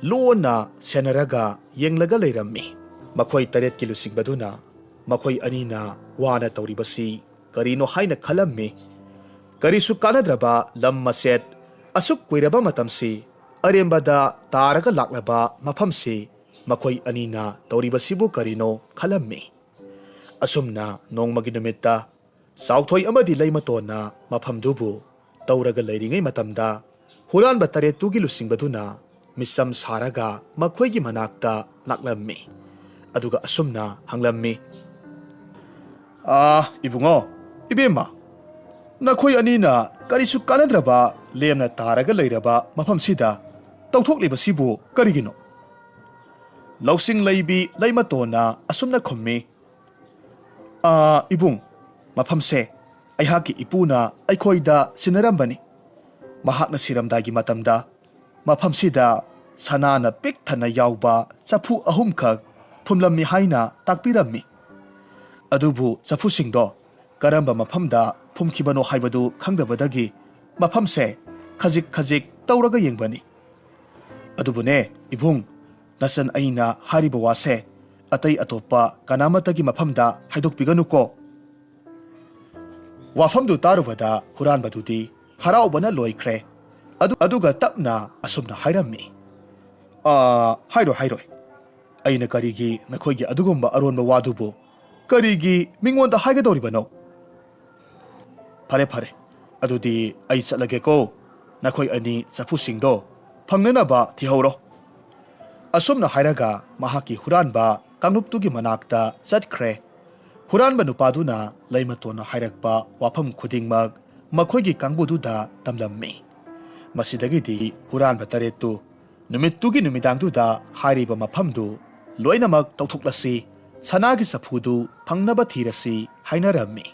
ꯂꯣꯟꯅ ꯁꯦꯟꯅꯔꯒ ꯌꯦꯡꯂꯒ ꯂꯩꯔꯝꯃꯤ꯫ ꯃꯈꯣꯏ ꯇꯔꯦꯠꯀꯤ ꯂꯨꯆꯤꯡꯕꯗꯨꯅ ꯃꯈꯣꯏ ꯑꯅꯤꯅ ꯋꯥꯅ ꯇꯧꯔꯤꯕꯁꯤ ꯀꯔꯤꯅꯣ ꯍꯥꯏꯅ ꯈꯜꯂꯝꯃꯤ꯫ ꯀꯔꯤꯁꯨ ꯀꯥꯟꯅꯗ꯭ꯔꯕ ꯂꯝ ꯃꯆꯦꯠ, ꯑꯁꯨꯛ ꯀꯨꯏꯔꯕ ꯃꯇꯝꯁꯤ ꯑꯔꯦꯝꯕꯗ ꯇꯥꯔꯒ ꯂꯥꯛꯂꯕ ꯃꯐꯝꯁꯤ ꯃꯈꯣꯏ ꯑꯅꯤꯅ ꯇꯧꯔꯤꯕꯁꯤꯕꯨ ꯀꯔꯤꯅꯣ ꯈꯜꯂꯝꯃꯤ꯫ ꯑꯁꯨꯝꯅ ꯅꯣꯡꯃꯒꯤ ꯅꯨꯃꯤꯠꯇ ꯆꯥꯎꯊꯣꯏ ꯑꯃꯗꯤ ꯂꯩꯃꯇꯣꯟꯅ ꯃꯐꯝꯗꯨꯕꯨ ꯇꯧꯔꯒ ꯂꯩꯔꯤꯉꯩ ꯃꯇꯝꯗ, ꯍꯨꯔꯥꯟꯕ ꯇꯔꯦꯠꯇꯨꯒꯤ ꯂꯨꯆꯤꯡꯕꯗꯨꯅ ꯃꯤꯆꯝ ꯁꯥꯔꯒ ꯃꯈꯣꯏꯒꯤ ꯃꯅꯥꯛꯇ ꯂꯥꯛꯂꯝꯃꯤ꯫ ꯑꯗꯨꯒ ꯑꯁꯨꯝꯅ ꯍꯪꯂꯝꯃꯤ, "ꯑꯥ, ꯏꯕꯨꯡꯉꯣ, ꯏꯕꯦꯝꯃ, ꯅꯈꯣꯏ ꯑꯅꯤꯅ ꯀꯔꯤꯁꯨ ꯀꯥꯟꯅꯗ꯭ꯔꯕ ꯂꯦꯝꯅ ꯇꯥꯔꯒ ꯂꯩꯔꯕ ꯃꯐꯝꯁꯤꯗ ꯇꯧꯊꯣꯛꯂꯤꯕꯁꯤꯕꯨ ꯀꯔꯤꯒꯤꯅꯣ?" ꯂꯧꯁꯤꯡ ꯂꯩꯕꯤ ꯂꯩꯃꯇꯣꯟꯅ ꯑꯁꯨꯝꯅ ꯈꯨꯝꯃꯤ, "ꯑꯥ, ꯏꯕꯨꯡ, ꯃꯐꯝꯁꯦ ꯑꯩꯍꯥꯛꯀꯤ ꯏꯄꯨꯅ ꯑꯩꯈꯣꯏꯗ ꯁꯤꯟꯅꯔꯝꯕꯅꯤ꯫ ꯃꯍꯥꯛꯅ ꯁꯤꯔꯝꯗꯥꯏꯒꯤ ꯃꯇꯝꯗ ꯃꯐꯝꯁꯤꯗ ꯁꯅꯥꯅ ꯄꯤꯛ ꯊꯟꯅ ꯌꯥꯎꯕ ꯆꯐꯨ ꯑꯍꯨꯝꯈꯛ ꯐꯨꯝꯂꯝꯃꯤ ꯍꯥꯏꯅ ꯇꯥꯛꯄꯤꯔꯝꯃꯤ꯫ ꯑꯗꯨꯕꯨ ꯆꯐꯨꯁꯤꯡꯗꯣ ꯀꯔꯝꯕ ꯃꯐꯝꯗ ꯐꯨꯝꯈꯤꯕꯅꯣ ꯍꯥꯏꯕꯗꯨ ꯈꯪꯗꯕꯗꯒꯤ ꯃꯐꯝꯁꯦ ꯈꯖꯤꯛ ꯈꯖꯤꯛ ꯇꯧꯔꯒ ꯌꯦꯡꯕꯅꯤ꯫ ꯑꯗꯨꯕꯨꯅꯦ, ꯏꯕꯨꯡ, ꯅꯆꯟ ꯑꯩꯅ ꯍꯥꯏꯔꯤꯕ ꯋꯥꯁꯦ ꯑꯇꯩ ꯑꯇꯣꯞꯄ ꯀꯅꯥꯃꯠꯇꯒꯤ ꯃꯐꯝꯗ ꯍꯥꯏꯗꯣꯛꯄꯤꯒꯅꯨꯀꯣ꯫" ꯋꯥꯐꯝꯗꯨ ꯇꯥꯔꯨꯕꯗ ꯍꯨꯔꯥꯟꯕꯗꯨꯗꯤ ꯍꯔꯥꯎꯕꯅ ꯂꯣꯏꯈ꯭ꯔꯦ꯫ ꯑꯗꯨ-, ꯑꯗꯨꯒ ꯇꯞꯅ ꯑꯁꯨꯝꯅ ꯍꯥꯏꯔꯝꯃꯤ, "ꯑꯥ, ꯍꯥꯏꯔꯣꯏ, ꯍꯥꯏꯔꯣꯏ꯫ ꯑꯩꯅ ꯀꯔꯤꯒꯤ ꯅꯈꯣꯏꯒꯤ ꯑꯗꯨꯒꯨꯝꯕ ꯑꯔꯣꯟꯕ ꯋꯥꯗꯨꯕꯨ ꯀꯔꯤꯒꯤ ꯃꯤꯉꯣꯟꯗ ꯍꯥꯏꯒꯗꯧꯔꯤꯕꯅꯣ? ꯐꯔꯦ, ꯐꯔꯦ, ꯑꯗꯨꯗꯤ ꯑꯩ ꯆꯠꯂꯒꯦꯀꯣ꯫ ꯅꯈꯣꯏ ꯑꯅꯤ ꯆꯐꯨꯁꯤꯡꯗꯣ ꯐꯪꯅꯅꯕ ꯊꯤꯍꯧꯔꯣ꯫" ꯑꯁꯨꯝꯅ ꯍꯥꯏꯔꯒ ꯃꯍꯥꯛꯀꯤ ꯍꯨꯔꯥꯟꯕ ꯀꯥꯡꯂꯨꯞꯇꯨꯒꯤ ꯃꯅꯥꯛꯇ ꯆꯠꯈ꯭ꯔꯦ꯫ ꯍꯨꯔꯥꯟꯕ ꯅꯨꯄꯥꯗꯨꯅ ꯂꯩꯃꯇꯣꯟꯅ ꯍꯥꯏꯔꯛꯄ ꯋꯥꯐꯝ ꯈꯨꯗꯤꯡꯃꯛ ꯃꯈꯣꯏꯒꯤ ꯀꯥꯡꯕꯨꯗꯨꯗ ꯇꯝꯂꯝꯃꯤ꯫ ꯃꯁꯤꯗꯒꯤꯗꯤ ꯍꯨꯔꯥꯟꯕ ꯇꯔꯦꯠꯇꯨ ꯅꯨꯃꯤꯠꯇꯨꯒꯤ ꯅꯨꯃꯤꯗꯥꯡꯗꯨꯗ ꯍꯥꯏꯔꯤꯕ ꯃꯐꯝꯗꯨ ꯂꯣꯏꯅꯃꯛ ꯇꯧꯊꯣꯛꯂꯁꯤ, ꯁꯅꯥꯒꯤ ꯆꯐꯨꯗꯨ ꯐꯪꯅꯕ ꯊꯤꯔꯁꯤ ꯍꯥꯏꯅꯔꯝꯃꯤ꯫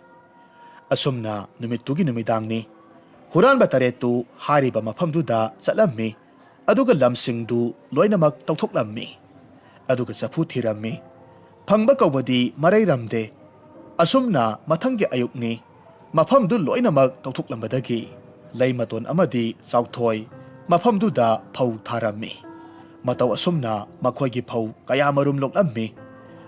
ꯑꯁꯨꯝꯅ ꯅꯨꯃꯤꯠꯇꯨꯒꯤ ꯅꯨꯃꯤꯗꯥꯡꯅꯤ꯫ ꯍꯨꯔꯥꯟꯕ ꯇꯔꯦꯠꯇꯨ ꯍꯥꯏꯔꯤꯕ ꯃꯐꯝꯗꯨꯗ ꯆꯠꯂꯝꯃꯤ, ꯑꯗꯨꯒ ꯂꯝꯁꯤꯡꯗꯨ ꯂꯣꯏꯅꯃꯛ ꯇꯧꯊꯣꯛꯂꯝꯃꯤ꯫ ꯑꯗꯨꯒ ꯆꯐꯨ ꯊꯤꯔꯝꯃꯤ꯫ ꯐꯪꯕ ꯀꯧꯕꯗꯤ ꯃꯔꯩꯔꯝꯗꯦ꯫ ꯑꯁꯨꯝꯅ ꯃꯊꯪꯒꯤ ꯑꯌꯨꯛꯅꯤ꯫ ꯃꯐꯝꯗꯨ ꯂꯣꯏꯅꯃꯛ ꯇꯧꯊꯣꯛꯂꯝꯕꯗꯒꯤ ꯂꯩꯃꯇꯣꯟ ꯑꯃꯗꯤ ꯆꯥꯎꯊꯣꯏ ꯃꯐꯝꯗꯨꯗ ꯐꯧ ꯊꯥꯔꯝꯃꯤ꯫ ꯃꯇꯧ ꯑꯁꯨꯝꯅ ꯃꯈꯣꯏꯒꯤ ꯐꯧ ꯀꯌꯥꯃꯔꯨꯝ ꯂꯣꯛꯂꯝꯃꯤ꯫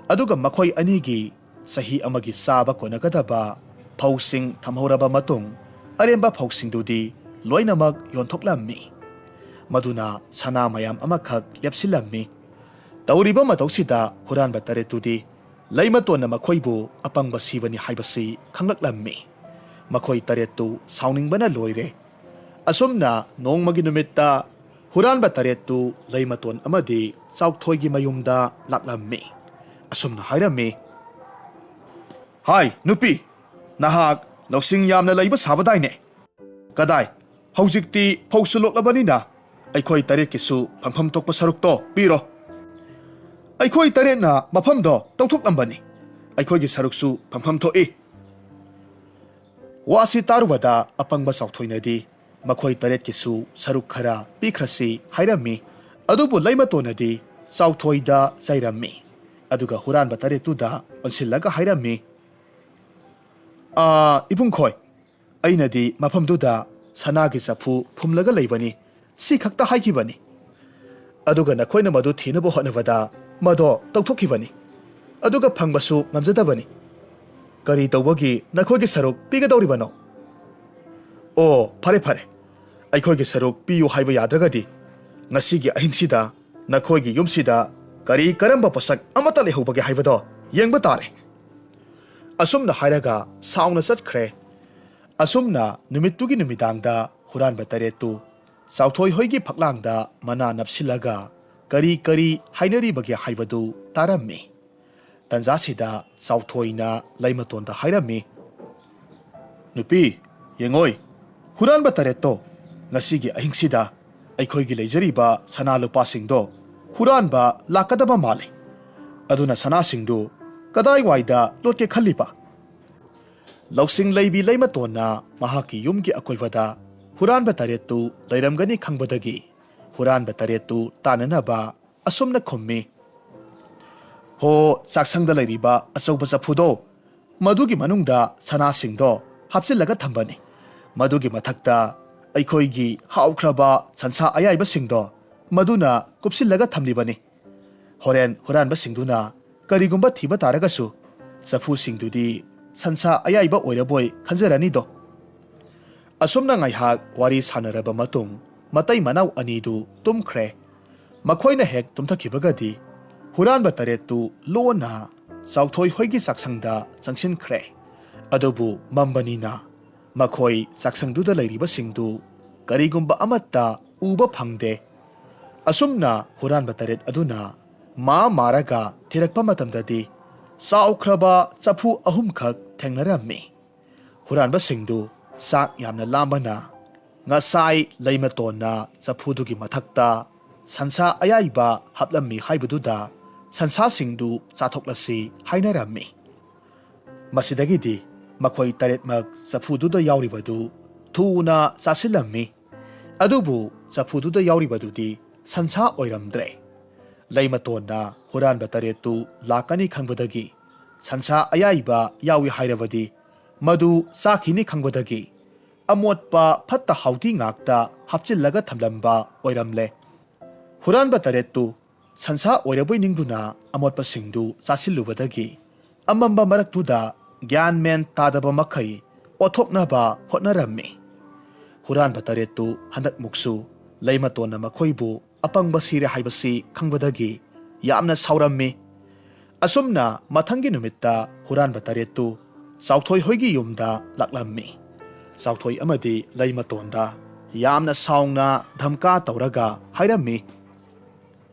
ꯑꯗꯨꯒ ꯃꯈꯣꯏ ꯑꯅꯤꯒꯤ ꯆꯍꯤ ꯑꯃꯒꯤ ꯆꯥꯕ ꯀꯣꯟꯅꯒꯗꯕ ꯐꯧꯁꯤꯡ ꯊꯝꯍꯧꯔꯕ ꯃꯇꯨꯡ, ꯑꯔꯦꯝꯕ ꯐꯧꯁꯤꯡꯗꯨꯗꯤ ꯂꯣꯏꯅꯃꯛ ꯌꯣꯟꯊꯣꯛꯂꯝꯃꯤ꯫ ꯃꯗꯨꯅ ꯁꯅꯥ ꯃꯌꯥꯝ ꯑꯃꯈꯛ ꯂꯦꯞꯁꯤꯜꯂꯝꯃꯤ꯫ ꯇꯧꯔꯤꯕ ꯃꯇꯧꯁꯤꯗ ꯍꯨꯔꯥꯟꯕ ꯇꯔꯦꯠꯇꯨꯗꯤ ꯂꯩꯃꯇꯣꯟꯅ ꯃꯈꯣꯏꯕꯨ ꯑꯄꯪꯕ ꯁꯤꯕꯅꯤ ꯍꯥꯏꯕꯁꯤ ꯈꯪꯂꯛꯂꯝꯃꯤ꯫ ꯃꯈꯣꯏ ꯇꯔꯦꯠꯇꯨ ꯁꯥꯎꯅꯤꯡꯕꯅ ꯂꯣꯏꯔꯦ꯫ ꯑꯁꯨꯝꯅ ꯅꯣꯡꯃꯒꯤ ꯅꯨꯃꯤꯠꯇ ꯍꯨꯔꯥꯟꯕ ꯇꯔꯦꯠꯇꯨ ꯂꯩꯃꯇꯣꯟ ꯑꯃꯗꯤ ꯆꯥꯎꯊꯣꯏꯒꯤ ꯃꯌꯨꯝꯗ ꯂꯥꯛꯂꯝꯃꯤ꯫ ꯑꯁꯨꯝꯅ ꯍꯥꯏꯔꯝꯃꯤ, "ꯍꯥꯏ ꯅꯨꯄꯤ, ꯅꯍꯥꯛ ꯂꯧꯁꯤꯡ ꯌꯥꯝꯅ ꯂꯩꯕ ꯁꯥꯕꯗꯥꯏꯅꯦ? ꯀꯗꯥꯏ, ꯍꯧꯖꯤꯛꯇꯤ ꯐꯧꯁꯨ ꯂꯣꯛꯂꯕꯅꯤꯅ ꯑꯩꯈꯣꯏ ꯇꯔꯦꯠꯀꯤꯁꯨ ꯐꯪꯐꯝ ꯊꯣꯛꯄ ꯁꯔꯨꯛꯇꯣ ꯄꯤꯔꯣ꯫ ꯑꯩꯈꯣꯏ ꯇꯔꯦꯠꯅ ꯃꯐꯝꯗꯣ ꯇꯧꯊꯣꯛꯂꯝꯕꯅꯤ꯫ ꯑꯩꯈꯣꯏꯒꯤ ꯁꯔꯨꯛꯁꯨ ꯐꯪꯐꯝ ꯊꯣꯛꯏ꯫" ꯋꯥꯁꯤ ꯇꯥꯔꯨꯕꯗ ꯑꯄꯪꯕ ꯆꯥꯎꯊꯣꯏꯅꯗꯤ ꯃꯈꯣꯏ ꯇꯔꯦꯠꯀꯤꯁꯨ ꯁꯔꯨꯛ ꯈꯔ ꯄꯤꯈ꯭ꯔꯁꯤ ꯍꯥꯏꯔꯝꯃꯤ꯫ ꯑꯗꯨꯕꯨ ꯂꯩꯃꯇꯣꯟꯅꯗꯤ ꯆꯥꯎꯊꯣꯏꯗ ꯆꯩꯔꯝꯃꯤ꯫ ꯑꯗꯨꯒ ꯍꯨꯔꯥꯟꯕ ꯇꯔꯦꯠꯇꯨꯗ ꯑꯣꯟꯁꯤꯜꯂꯒ ꯍꯥꯏꯔꯝꯃꯤ, "ꯑꯥ, ꯏꯕꯨꯡꯈꯣꯏ, ꯑꯩꯅꯗꯤ ꯃꯐꯝꯗꯨꯗ ꯁꯅꯥꯒꯤ ꯆꯐꯨ ꯐꯨꯝꯂꯒ ꯂꯩꯕꯅꯤ, ꯁꯤ ꯈꯛꯇ ꯍꯥꯏꯈꯤꯕꯅꯤ꯫ ꯑꯗꯨꯒ ꯅꯈꯣꯏꯅ ꯃꯗꯨ ꯊꯤꯅꯕ ꯍꯣꯠꯅꯕꯗ ꯃꯗꯣ ꯇꯧꯊꯣꯛꯈꯤꯕꯅꯤ꯫ ꯑꯗꯨꯒ ꯐꯪꯕꯁꯨ ꯉꯝꯖꯗꯕꯅꯤ꯫ ꯀꯔꯤ ꯇꯧꯕꯒꯤ ꯅꯈꯣꯏꯒꯤ ꯁꯔꯨꯛ ꯄꯤꯒꯗꯧꯔꯤꯕꯅꯣ? ꯑꯣ, ꯐꯔꯦ, ꯐꯔꯦ꯫ ꯑꯩꯈꯣꯏꯒꯤ ꯁꯔꯨꯛ ꯄꯤꯌꯨ ꯍꯥꯏꯕ ꯌꯥꯗ꯭ꯔꯒꯗꯤ ꯉꯁꯤꯒꯤ ꯑꯍꯤꯡꯁꯤꯗ ꯅꯈꯣꯏꯒꯤ ꯌꯨꯝꯁꯤꯗ ꯀꯔꯤ ꯀꯔꯝꯕ ꯄꯣꯠꯁꯛ ꯑꯃꯠꯇ ꯂꯩꯍꯧꯕꯒꯦ ꯍꯥꯏꯕꯗꯣ ꯌꯦꯡꯕ ꯇꯥꯔꯦ꯫" ꯑꯁꯨꯝꯅ ꯍꯥꯏꯔꯒ ꯁꯥꯎꯅ ꯆꯠꯈ꯭ꯔꯦ꯫ ꯑꯁꯨꯝꯅ ꯅꯨꯃꯤꯠꯇꯨꯒꯤ ꯅꯨꯃꯤꯗꯥꯡꯗ ꯍꯨꯔꯥꯟꯕ ꯇꯔꯦꯠꯇꯨ ꯆꯥꯎꯊꯣꯏ ꯍꯣꯏꯒꯤ ꯐꯛꯂꯥꯡꯗ ꯃꯅꯥ ꯅꯞꯁꯤꯜꯂꯒ ꯀꯔꯤ ꯀꯔꯤ ꯍꯥꯏꯅꯔꯤꯕꯒꯦ ꯍꯥꯏꯕꯗꯨ ꯇꯥꯔꯝꯃꯤ꯫ ꯇꯟꯖꯥꯁꯤꯗ ꯆꯥꯎꯊꯣꯏꯅ ꯂꯩꯃꯇꯣꯟꯗ ꯍꯥꯏꯔꯝꯃꯤ, "ꯅꯨꯄꯤ, ꯌꯦꯡꯉꯣꯏ, ꯍꯨꯔꯥꯟꯕ ꯇꯔꯦꯠꯇꯣ ꯉꯁꯤꯒꯤ ꯑꯍꯤꯡꯁꯤꯗ ꯑꯩꯈꯣꯏꯒꯤ ꯂꯩꯖꯔꯤꯕ ꯁꯅꯥ ꯂꯨꯄꯥꯁꯤꯡꯗꯣ ꯍꯨꯔꯥꯟꯕ ꯂꯥꯛꯀꯗꯕ ꯃꯥꯜꯂꯤ꯫ ꯑꯗꯨꯅ ꯁꯅꯥꯁꯤꯡꯗꯨ ꯀꯗꯥꯏꯋꯥꯏꯗ ꯂꯣꯠꯀꯦ ꯈꯜꯂꯤꯕ?" ꯂꯧꯁꯤꯡ ꯂꯩꯕꯤ ꯂꯩꯃꯇꯣꯟꯅ ꯃꯍꯥꯛꯀꯤ ꯌꯨꯝꯒꯤ ꯑꯀꯣꯏꯕꯗ ꯍꯨꯔꯥꯟꯕ ꯇꯔꯦꯠꯇꯨ ꯂꯩꯔꯝꯒꯅꯤ ꯈꯪꯕꯗꯒꯤ ꯍꯨꯔꯥꯟꯕ ꯇꯔꯦꯠꯇꯨ ꯇꯥꯟꯅꯅꯕ ꯑꯁꯨꯝꯅ ꯈꯨꯝꯃꯤ, "ꯍꯣ, ꯆꯥꯛꯁꯪꯗ ꯂꯩꯔꯤꯕ ꯑꯆꯧꯕ ꯆꯐꯨꯗꯣ, ꯃꯗꯨꯒꯤ ꯃꯅꯨꯡꯗ ꯁꯅꯥꯁꯤꯡꯗꯣ ꯍꯥꯞꯆꯤꯜꯂꯒ ꯊꯝꯕꯅꯤ꯫ ꯃꯗꯨꯒꯤ ꯃꯊꯛꯇ ꯑꯩꯈꯣꯏꯒꯤ ꯍꯥꯎꯈ꯭ꯔꯕ ꯁꯟꯁꯥ ꯑꯌꯥꯏꯕꯁꯤꯡꯗꯣ ꯃꯗꯨꯅ ꯀꯨꯞꯁꯤꯜꯂꯒ ꯊꯝꯂꯤꯕꯅꯤ꯫ ꯍꯣꯔꯦꯟ ꯍꯨꯔꯥꯟꯕꯁꯤꯡꯗꯨꯅ ꯀꯔꯤꯒꯨꯝꯕ ꯊꯤꯕ ꯇꯥꯔꯒꯁꯨ ꯆꯐꯨꯁꯤꯡꯗꯨꯗꯤ ꯁꯟꯁꯥ ꯑꯌꯥꯏꯕ ꯑꯣꯏꯔꯕꯣꯏ ꯈꯟꯖꯔꯅꯤꯗꯣ꯫" ꯑꯁꯨꯝꯅ ꯉꯥꯏꯍꯥꯛ ꯋꯥꯔꯤ ꯁꯥꯟꯅꯔꯕ ꯃꯇꯨꯡ ꯃꯇꯩ ꯃꯅꯥꯎ ꯑꯅꯤꯗꯨ ꯇꯨꯝꯈ꯭ꯔꯦ꯫ ꯃꯈꯣꯏꯅ ꯍꯦꯛ ꯇꯨꯝꯊꯈꯤꯕꯒꯗꯤ ꯍꯨꯔꯥꯟꯕ ꯇꯔꯦꯠꯇꯨ ꯂꯣꯟꯅ ꯆꯥꯎꯊꯣꯏ ꯍꯣꯏꯒꯤ ꯆꯥꯛꯁꯪꯗ ꯆꯪꯁꯤꯟꯈ꯭ꯔꯦ꯫ ꯑꯗꯨꯕꯨ ꯃꯝꯕꯅꯤꯅ ꯃꯈꯣꯏ ꯆꯥꯛꯁꯪꯗꯨꯗ ꯂꯩꯔꯤꯕꯁꯤꯡꯗꯨ ꯀꯔꯤꯒꯨꯝꯕ ꯑꯃꯠꯇ ꯎꯕ ꯐꯪꯗꯦ꯫ ꯑꯁꯨꯝꯅ ꯍꯨꯔꯥꯟꯕ ꯇꯔꯦꯠ ꯑꯗꯨꯅ ꯃꯥ ꯃꯥꯔꯒ ꯊꯤꯔꯛꯄ ꯃꯇꯝꯗꯗꯤ ꯆꯥꯎꯈ꯭ꯔꯕ ꯆꯐꯨ ꯑꯍꯨꯝꯈꯛ ꯊꯦꯡꯅꯔꯝꯃꯤ꯫ ꯍꯨꯔꯥꯟꯕꯁꯤꯡꯗꯨ ꯆꯥꯛ ꯌꯥꯝꯅ ꯂꯥꯝꯕꯅ ꯉꯁꯥꯏ ꯂꯩꯃꯇꯣꯟꯅ ꯆꯐꯨꯗꯨꯒꯤ ꯃꯊꯛꯇ ꯁꯟꯁꯥ ꯑꯌꯥꯏꯕ ꯍꯥꯞꯂꯝꯃꯤ ꯍꯥꯏꯕꯗꯨꯗ ꯁꯟꯁꯥꯁꯤꯡꯗꯨ ꯆꯥꯊꯣꯛꯂꯁꯤ ꯍꯥꯏꯅꯔꯝꯃꯤ꯫ ꯃꯁꯤꯗꯒꯤꯗꯤ ꯃꯈꯣꯏ ꯇꯔꯦꯠꯃꯛ ꯆꯐꯨꯗꯨꯗ ꯌꯥꯎꯔꯤꯕꯗꯨ ꯊꯨꯅ ꯆꯥꯁꯤꯜꯂꯝꯃꯤ꯫ ꯑꯗꯨꯕꯨ ꯆꯐꯨꯗꯨꯗ ꯌꯥꯎꯔꯤꯕꯗꯨꯗꯤ ꯁꯟꯁꯥ ꯑꯣꯏꯔꯝꯗ꯭ꯔꯦ꯫ ꯂꯩꯃꯇꯣꯟꯅ ꯍꯨꯔꯥꯟꯕ ꯇꯔꯦꯠꯇꯨ ꯂꯥꯛꯀꯅꯤ ꯈꯪꯕꯗꯒꯤ ꯁꯟꯁꯥ ꯑꯌꯥꯏꯕ ꯌꯥꯎꯏ ꯍꯥꯏꯔꯕꯗꯤ ꯃꯗꯨ ꯆꯥꯈꯤꯅꯤ ꯈꯪꯕꯗꯒꯤ ꯑꯃꯣꯠꯄ ꯐꯠꯇ ꯍꯥꯎꯗꯤ ꯉꯥꯛꯇ ꯍꯥꯞꯆꯤꯜꯂꯒ ꯊꯝꯂꯝꯕ ꯑꯣꯏꯔꯝꯂꯦ꯫ ꯍꯨꯔꯥꯟꯕ ꯇꯔꯦꯠꯇꯨ ꯁꯟꯁꯥ ꯑꯣꯏꯔꯕꯣꯏ ꯅꯤꯡꯗꯨꯅ ꯑꯃꯣꯠꯄꯁꯤꯡꯗꯨ ꯆꯥꯁꯤꯜꯂꯨꯕꯗꯒꯤ ꯑꯃꯝꯕ ꯃꯔꯛꯇꯨꯗ ꯒ꯭ꯌꯥꯟ ꯃꯦꯟ ꯇꯥꯗꯕ ꯃꯈꯩ ꯑꯣꯊꯣꯛꯅꯕ ꯍꯣꯠꯅꯔꯝꯃꯤ꯫ ꯍꯨꯔꯥꯟꯕ ꯇꯔꯦꯠꯇꯨ ꯍꯟꯗꯛꯃꯨꯛꯁꯨ ꯂꯩꯃꯇꯣꯟꯅ ꯃꯈꯣꯏꯕꯨ ꯑꯄꯪꯕ ꯁꯤꯔꯦ ꯍꯥꯏꯕꯁꯤ ꯈꯪꯕꯗꯒꯤ ꯌꯥꯝꯅ ꯁꯥꯎꯔꯝꯃꯤ꯫ ꯑꯁꯨꯝꯅ ꯃꯊꯪꯒꯤ ꯅꯨꯃꯤꯠꯇ ꯍꯨꯔꯥꯟꯕ ꯇꯔꯦꯠꯇꯨ ꯆꯥꯎꯊꯣꯏ ꯍꯣꯏꯒꯤ ꯌꯨꯝꯗ ꯂꯥꯛꯂꯝꯃꯤ꯫ ꯆꯥꯎꯊꯣꯏ ꯑꯃꯗꯤ ꯂꯩꯃꯇꯣꯟꯗ ꯌꯥꯝꯅ ꯁꯥꯎꯅ ꯙꯝꯀꯥ ꯇꯧꯔꯒ ꯍꯥꯏꯔꯝꯃꯤ,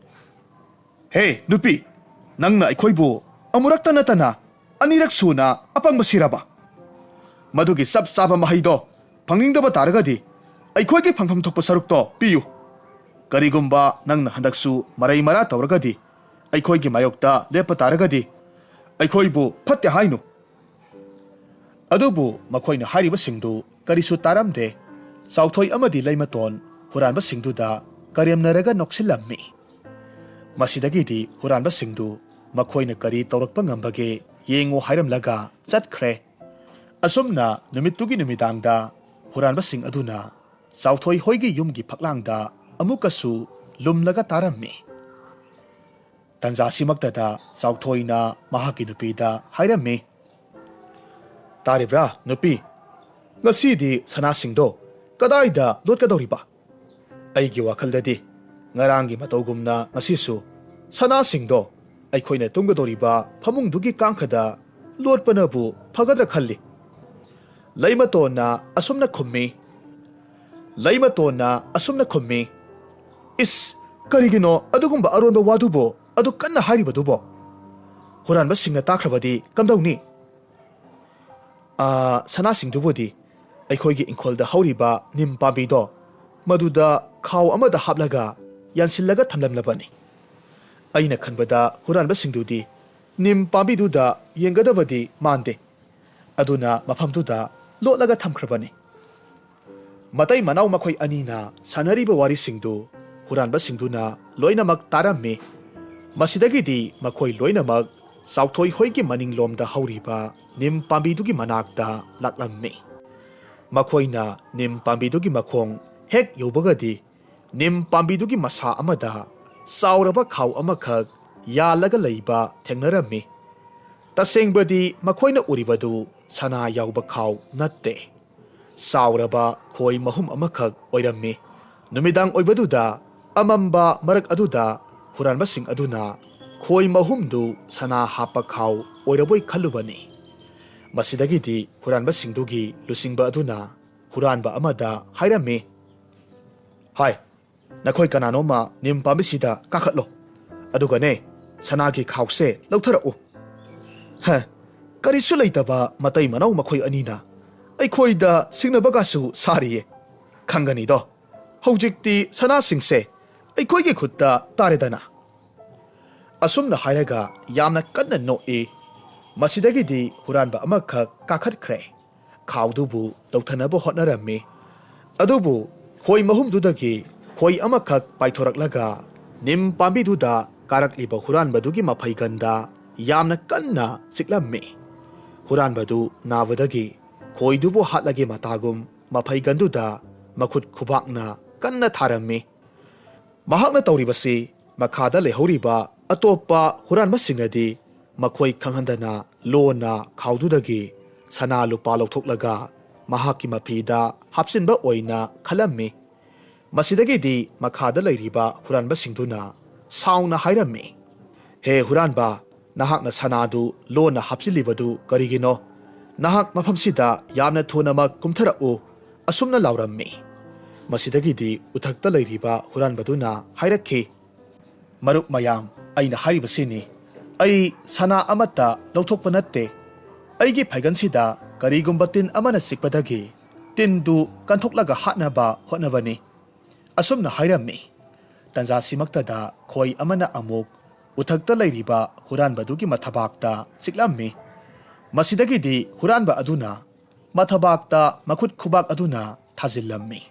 "ꯍꯦ ꯅꯨꯄꯤ, ꯅꯪꯅ ꯑꯩꯈꯣꯏꯕꯨ ꯑꯃꯨꯔꯛꯇ ꯅꯠꯇꯅ ꯑꯅꯤꯔꯛ ꯁꯨꯅ ꯑꯄꯪꯕ ꯁꯤꯔꯕ? ꯃꯗꯨꯒꯤ ꯆꯞ ꯆꯥꯕ ꯃꯍꯩꯗꯣ ꯐꯪꯅꯤꯡꯗꯕ ꯇꯥꯔꯒꯗꯤ ꯑꯩꯈꯣꯏꯒꯤ ꯐꯪꯐꯝ ꯊꯣꯛꯄ ꯁꯔꯨꯛꯇꯣ ꯄꯤꯌꯨ꯫ ꯀꯔꯤꯒꯨꯝꯕ ꯅꯪꯅ ꯍꯟꯗꯛꯁꯨ ꯃꯔꯩ ꯃꯔꯥ ꯇꯧꯔꯒꯗꯤ, ꯑꯩꯈꯣꯏꯒꯤ ꯃꯥꯌꯣꯛꯇ ꯂꯦꯞꯄ ꯇꯥꯔꯒꯗꯤ, ꯑꯩꯈꯣꯏꯕꯨ ꯐꯠꯇꯦ ꯍꯥꯏꯅꯨ"꯫ ꯑꯗꯨꯕꯨ ꯃꯈꯣꯏꯅ ꯍꯥꯏꯔꯤꯕꯁꯤꯡꯗꯨ ꯀꯔꯤꯁꯨ ꯇꯥꯔꯝꯗꯦ꯫ ꯆꯥꯎꯊꯣꯏ ꯑꯃꯗꯤ ꯂꯩꯃꯇꯣꯟ ꯍꯨꯔꯥꯟꯕꯁꯤꯡꯗꯨꯗ ꯀꯔꯦꯝꯅꯔꯒ ꯅꯣꯛꯁꯤꯜꯂꯝꯃꯤ꯫ ꯃꯁꯤꯗꯒꯤꯗꯤ ꯍꯨꯔꯥꯟꯕꯁꯤꯡꯗꯨ ꯃꯈꯣꯏꯅ ꯀꯔꯤ ꯇꯧꯔꯛꯄ ꯉꯝꯕꯒꯦ ꯌꯦꯡꯉꯨ ꯍꯥꯏꯔꯝꯂꯒ ꯆꯠꯈ꯭ꯔꯦ꯫ ꯑꯁꯨꯝꯅ ꯅꯨꯃꯤꯠꯇꯨꯒꯤ ꯅꯨꯃꯤꯗꯥꯡꯗ ꯍꯨꯔꯥꯟꯕꯁꯤꯡ ꯑꯗꯨꯅ ꯆꯥꯎꯊꯣꯏ ꯍꯣꯏꯒꯤ ꯌꯨꯝꯒꯤ ꯐꯛꯂꯥꯡꯗ ꯑꯃꯨꯛꯀꯁꯨ ꯂꯨꯝꯂꯒ ꯇꯥꯔꯝꯃꯤ꯫ ꯇꯟꯖꯥꯁꯤꯃꯛꯇꯗ ꯆꯥꯎꯊꯣꯏꯅ ꯃꯍꯥꯛꯀꯤ ꯅꯨꯄꯤꯗ ꯍꯥꯏꯔꯝꯃꯤ, "ꯇꯥꯔꯤꯕ꯭ꯔꯥ ꯅꯨꯄꯤ? ꯉꯁꯤꯗꯤ ꯁꯅꯥꯁꯤꯡꯗꯣ ꯀꯗꯥꯏꯗ ꯂꯣꯠꯀꯗꯧꯔꯤꯕ? ꯑꯩꯒꯤ ꯋꯥꯈꯜꯗꯗꯤ ꯉꯔꯥꯡꯒꯤ ꯃꯇꯧꯒꯨꯝꯅ ꯉꯁꯤꯁꯨ ꯁꯅꯥꯁꯤꯡꯗꯣ ꯑꯩꯈꯣꯏꯅ ꯇꯨꯝꯒꯗꯧꯔꯤꯕ ꯐꯃꯨꯡꯗꯨꯒꯤ ꯀꯥꯡꯈꯗ ꯂꯣꯠꯄꯅꯕꯨ ꯐꯒꯗ꯭ꯔꯥ ꯈꯜꯂꯤ꯫ ꯂꯩꯃꯇꯣꯟꯅ ꯑꯁꯨꯝꯅ ꯈꯨꯝꯃꯤ꯫ ꯂꯩꯃꯇꯣꯟꯅ ꯑꯁꯨꯝꯅ ꯈꯨꯝꯃꯤ, "ꯏꯁ, ꯀꯔꯤꯒꯤꯅꯣ ꯑꯗꯨꯒꯨꯝꯕ ꯑꯔꯣꯟꯕ ꯋꯥꯗꯨꯕꯣ ꯑꯗꯨ ꯀꯟꯅ ꯍꯥꯏꯔꯤꯕꯗꯨꯕꯣ? ꯍꯨꯔꯥꯟꯕꯁꯤꯡꯅ ꯇꯥꯈ꯭ꯔꯕꯗꯤ ꯀꯝꯗꯧꯅꯤ?" "ꯑꯥ, ꯁꯅꯥꯁꯤꯡꯗꯨꯕꯨꯗꯤ ꯑꯩꯈꯣꯏꯒꯤ ꯏꯪꯈꯣꯜꯗ ꯍꯧꯔꯤꯕ ꯅꯤꯝ ꯄꯥꯝꯕꯤꯗꯣ, ꯃꯗꯨꯗ ꯈꯥꯎ ꯑꯃꯗ ꯍꯥꯞꯂꯒ ꯌꯥꯟꯁꯤꯜꯂꯒ ꯊꯝꯂꯝꯂꯕꯅꯤ꯫ ꯑꯩꯅ ꯈꯟꯕꯗ ꯍꯨꯔꯥꯟꯕꯁꯤꯡꯗꯨꯗꯤ ꯅꯤꯝ ꯄꯥꯝꯕꯤꯗꯨꯗ ꯌꯦꯡꯒꯗꯕꯗꯤ ꯃꯥꯟꯗꯦ꯫ ꯑꯗꯨꯅ ꯃꯐꯝꯗꯨꯗ ꯂꯣꯠꯂꯒ ꯊꯝꯈ꯭ꯔꯕꯅꯤ꯫" ꯃꯇꯩ ꯃꯅꯥꯎ ꯃꯈꯣꯏ ꯑꯅꯤꯅ ꯁꯥꯟꯅꯔꯤꯕ ꯋꯥꯔꯤꯁꯤꯡꯗꯨ ꯍꯨꯔꯥꯟꯕꯁꯤꯡꯗꯨꯅ ꯂꯣꯏꯅꯃꯛ ꯇꯥꯔꯝꯃꯤ꯫ ꯃꯁꯤꯗꯒꯤꯗꯤ ꯃꯈꯣꯏ ꯂꯣꯏꯅꯃꯛ ꯆꯥꯎꯊꯣꯏ ꯍꯣꯏꯒꯤ ꯃꯅꯤꯡꯂꯣꯝꯗ ꯍꯧꯔꯤꯕ ꯅꯤꯝ ꯄꯥꯝꯕꯤꯗꯨꯒꯤ ꯃꯅꯥꯛꯇ ꯂꯥꯛꯂꯝꯃꯤ꯫ ꯃꯈꯣꯏꯅ ꯅꯤꯝ ꯄꯥꯝꯕꯤꯗꯨꯒꯤ ꯃꯈꯣꯡ ꯍꯦꯛ ꯌꯧꯕꯒꯗꯤ, ꯅꯤꯝ ꯄꯥꯝꯕꯤꯗꯨꯒꯤ ꯃꯁꯥ ꯑꯃꯗ ꯆꯥꯎꯔꯕ ꯈꯥꯎ ꯑꯃꯈꯛ ꯌꯥꯜꯂꯒ ꯂꯩꯕ ꯊꯦꯡꯅꯔꯝꯃꯤ꯫ ꯇꯁꯦꯡꯕꯗꯤ ꯃꯈꯣꯏꯅ ꯎꯔꯤꯕꯗꯨ ꯁꯅꯥ ꯌꯥꯎꯕ ꯈꯥꯎ ꯅꯠꯇꯦ꯫ ꯆꯥꯎꯔꯕ ꯈꯣꯏ ꯃꯍꯨꯝ ꯑꯃꯈꯛ ꯑꯣꯏꯔꯝꯃꯤ꯫ ꯅꯨꯃꯤꯗꯥꯡ ꯑꯣꯏꯕꯗꯨꯗ, ꯑꯃꯝꯕ ꯃꯔꯛ ꯑꯗꯨꯗ ꯍꯨꯔꯥꯟꯕꯁꯤꯡ ꯑꯗꯨꯅ ꯈꯣꯏ ꯃꯍꯨꯝꯗꯨ ꯁꯅꯥ ꯍꯥꯞꯄ ꯈꯥꯎ ꯑꯣꯏꯔꯕꯣꯏ ꯈꯜꯂꯨꯕꯅꯤ꯫ ꯃꯁꯤꯗꯒꯤꯗꯤ ꯍꯨꯔꯥꯟꯕꯁꯤꯡꯗꯨꯒꯤ ꯂꯨꯆꯤꯡꯕ ꯑꯗꯨꯅ ꯍꯨꯔꯥꯟꯕ ꯑꯃꯗ ꯍꯥꯏꯔꯝꯃꯤ, "ꯍꯥꯏ, ꯅꯈꯣꯏ ꯀꯅꯥꯅꯣꯝꯃ ꯅꯤꯝ ꯄꯥꯝꯕꯤꯁꯤꯗ ꯀꯥꯈꯠꯂꯣ꯫ ꯑꯗꯨꯒꯅꯦ, ꯁꯅꯥꯒꯤ ꯈꯥꯎꯁꯦ ꯂꯧꯊꯔꯛꯎ꯫" ꯍ, ꯀꯔꯤꯁꯨ ꯂꯩꯇꯕ ꯃꯇꯩ ꯃꯅꯥꯎ ꯃꯈꯣꯏ ꯑꯅꯤꯅ ꯑꯩꯈꯣꯏꯗ ꯁꯤꯡꯅꯕꯒꯁꯨ ꯁꯥꯔꯤꯌꯦ꯫ ꯈꯪꯒꯅꯤꯗꯣ, ꯍꯧꯖꯤꯛꯇꯤ ꯁꯅꯥꯁꯤꯡꯁꯦ ꯑꯩꯈꯣꯏꯒꯤ ꯈꯨꯠꯇ ꯇꯥꯔꯦꯗꯅ꯫ ꯑꯁꯨꯝꯅ ꯍꯥꯏꯔꯒ ꯌꯥꯝꯅ ꯀꯟꯅ ꯅꯣꯛꯏ꯫ ꯃꯁꯤꯗꯒꯤꯗꯤ ꯍꯨꯔꯥꯟꯕ ꯑꯃꯈꯛ ꯀꯥꯈꯠꯈ꯭ꯔꯦ꯫ ꯈꯥꯎꯗꯨꯕꯨ ꯂꯧꯊꯅꯕ ꯍꯣꯠꯅꯔꯝꯃꯤ꯫ ꯑꯗꯨꯕꯨ ꯈꯣꯏ ꯃꯍꯨꯝꯗꯨꯗꯒꯤ ꯈꯣꯏ ꯑꯃꯈꯛ ꯄꯥꯏꯊꯣꯔꯛꯂꯒ ꯅꯤꯝ ꯄꯥꯝꯕꯤꯗꯨꯗ ꯀꯥꯔꯛꯂꯤꯕ ꯍꯨꯔꯥꯟꯕꯗꯨꯒꯤ ꯃꯐꯩꯒꯟꯗ ꯌꯥꯝꯅ ꯀꯟꯅ ꯆꯤꯛꯂꯝꯃꯤ꯫ ꯍꯨꯔꯥꯟꯕꯗꯨ ꯅꯥꯕꯗꯒꯤ ꯈꯣꯏꯗꯨꯕꯨ ꯍꯥꯠꯂꯒꯦ ꯃꯇꯥꯒꯨꯝ ꯃꯐꯩꯒꯟꯗꯨꯗ ꯃꯈꯨꯠ ꯈꯨꯕꯥꯛꯅ ꯀꯟꯅ ꯊꯥꯔꯝꯃꯤ꯫ ꯃꯍꯥꯛꯅ ꯇꯧꯔꯤꯕꯁꯤ ꯃꯈꯥꯗ ꯂꯩꯍꯧꯔꯤꯕ ꯑꯇꯣꯞꯄ ꯍꯨꯔꯥꯟꯕꯁꯤꯡꯅꯗꯤ ꯃꯈꯣꯏ ꯈꯪꯍꯟꯗꯅ ꯂꯣꯟꯅ ꯈꯥꯎꯗꯨꯗꯒꯤ ꯁꯅꯥ ꯂꯨꯄꯥ ꯂꯧꯊꯣꯛꯂꯒ ꯃꯍꯥꯛꯀꯤ ꯃꯐꯤꯗ ꯍꯥꯞꯆꯤꯟꯕ ꯑꯣꯏꯅ ꯈꯜꯂꯝꯃꯤ꯫ ꯃꯁꯤꯗꯒꯤꯗꯤ ꯃꯈꯥꯗ ꯂꯩꯔꯤꯕ ꯍꯨꯔꯥꯟꯕꯁꯤꯡꯗꯨꯅ ꯁꯥꯎꯅ ꯍꯥꯏꯔꯝꯃꯤ, "ꯍꯦ ꯍꯨꯔꯥꯟꯕ, ꯅꯍꯥꯛꯅ ꯁꯅꯥꯗꯨ ꯂꯣꯟꯅ ꯍꯥꯞꯆꯤꯜꯂꯤꯕꯗꯨ ꯀꯔꯤꯒꯤꯅꯣ? ꯅꯍꯥꯛ ꯃꯐꯝꯁꯤꯗ ꯌꯥꯝꯅ ꯊꯨꯅꯃꯛ ꯀꯨꯝꯊꯔꯛꯎ," ꯑꯁꯨꯝꯅ ꯂꯥꯎꯔꯝꯃꯤ꯫ ꯃꯁꯤꯗꯒꯤꯗꯤ ꯎꯊꯛꯇ ꯂꯩꯔꯤꯕ ꯍꯨꯔꯥꯟꯕꯗꯨꯅ ꯍꯥꯏꯔꯛꯈꯤ, "ꯃꯔꯨꯞ ꯃꯌꯥꯝ, ꯑꯩꯅ ꯍꯥꯏꯔꯤꯕꯁꯤꯅꯤ꯫ ꯑꯩ ꯁꯅꯥ ꯑꯃꯠꯇ ꯂꯧꯊꯣꯛꯄ ꯅꯠꯇꯦ꯫ ꯑꯩꯒꯤ ꯐꯩꯒꯟꯁꯤꯗ ꯀꯔꯤꯒꯨꯝꯕ ꯇꯤꯟ ꯑꯃꯅ ꯆꯤꯛꯄꯗꯒꯤ ꯇꯤꯟꯗꯨ ꯀꯟꯊꯣꯛꯂꯒ ꯍꯥꯠꯅꯕ ꯍꯣꯠꯅꯕꯅꯤ," ꯑꯁꯨꯝꯅ ꯍꯥꯏꯔꯝꯃꯤ꯫ ꯇꯟꯖꯥꯁꯤꯃꯛꯇꯗ ꯈꯣꯏ ꯑꯃꯅ ꯑꯃꯨꯛ ꯎꯊꯛꯇ ꯂꯩꯔꯤꯕ ꯍꯨꯔꯥꯟꯕꯗꯨꯒꯤ ꯃꯊꯕꯥꯛꯇ ꯆꯤꯛꯂꯝꯃꯤ꯫ ꯃꯁꯤꯗꯒꯤꯗꯤ ꯍꯨꯔꯥꯟꯕ ꯑꯗꯨꯅ ꯃꯊꯕꯥꯛꯇ ꯃꯈꯨꯠ ꯈꯨꯕꯥꯛ ꯑꯗꯨꯅ ꯊꯥꯖꯤꯜꯂꯝꯃꯤ꯫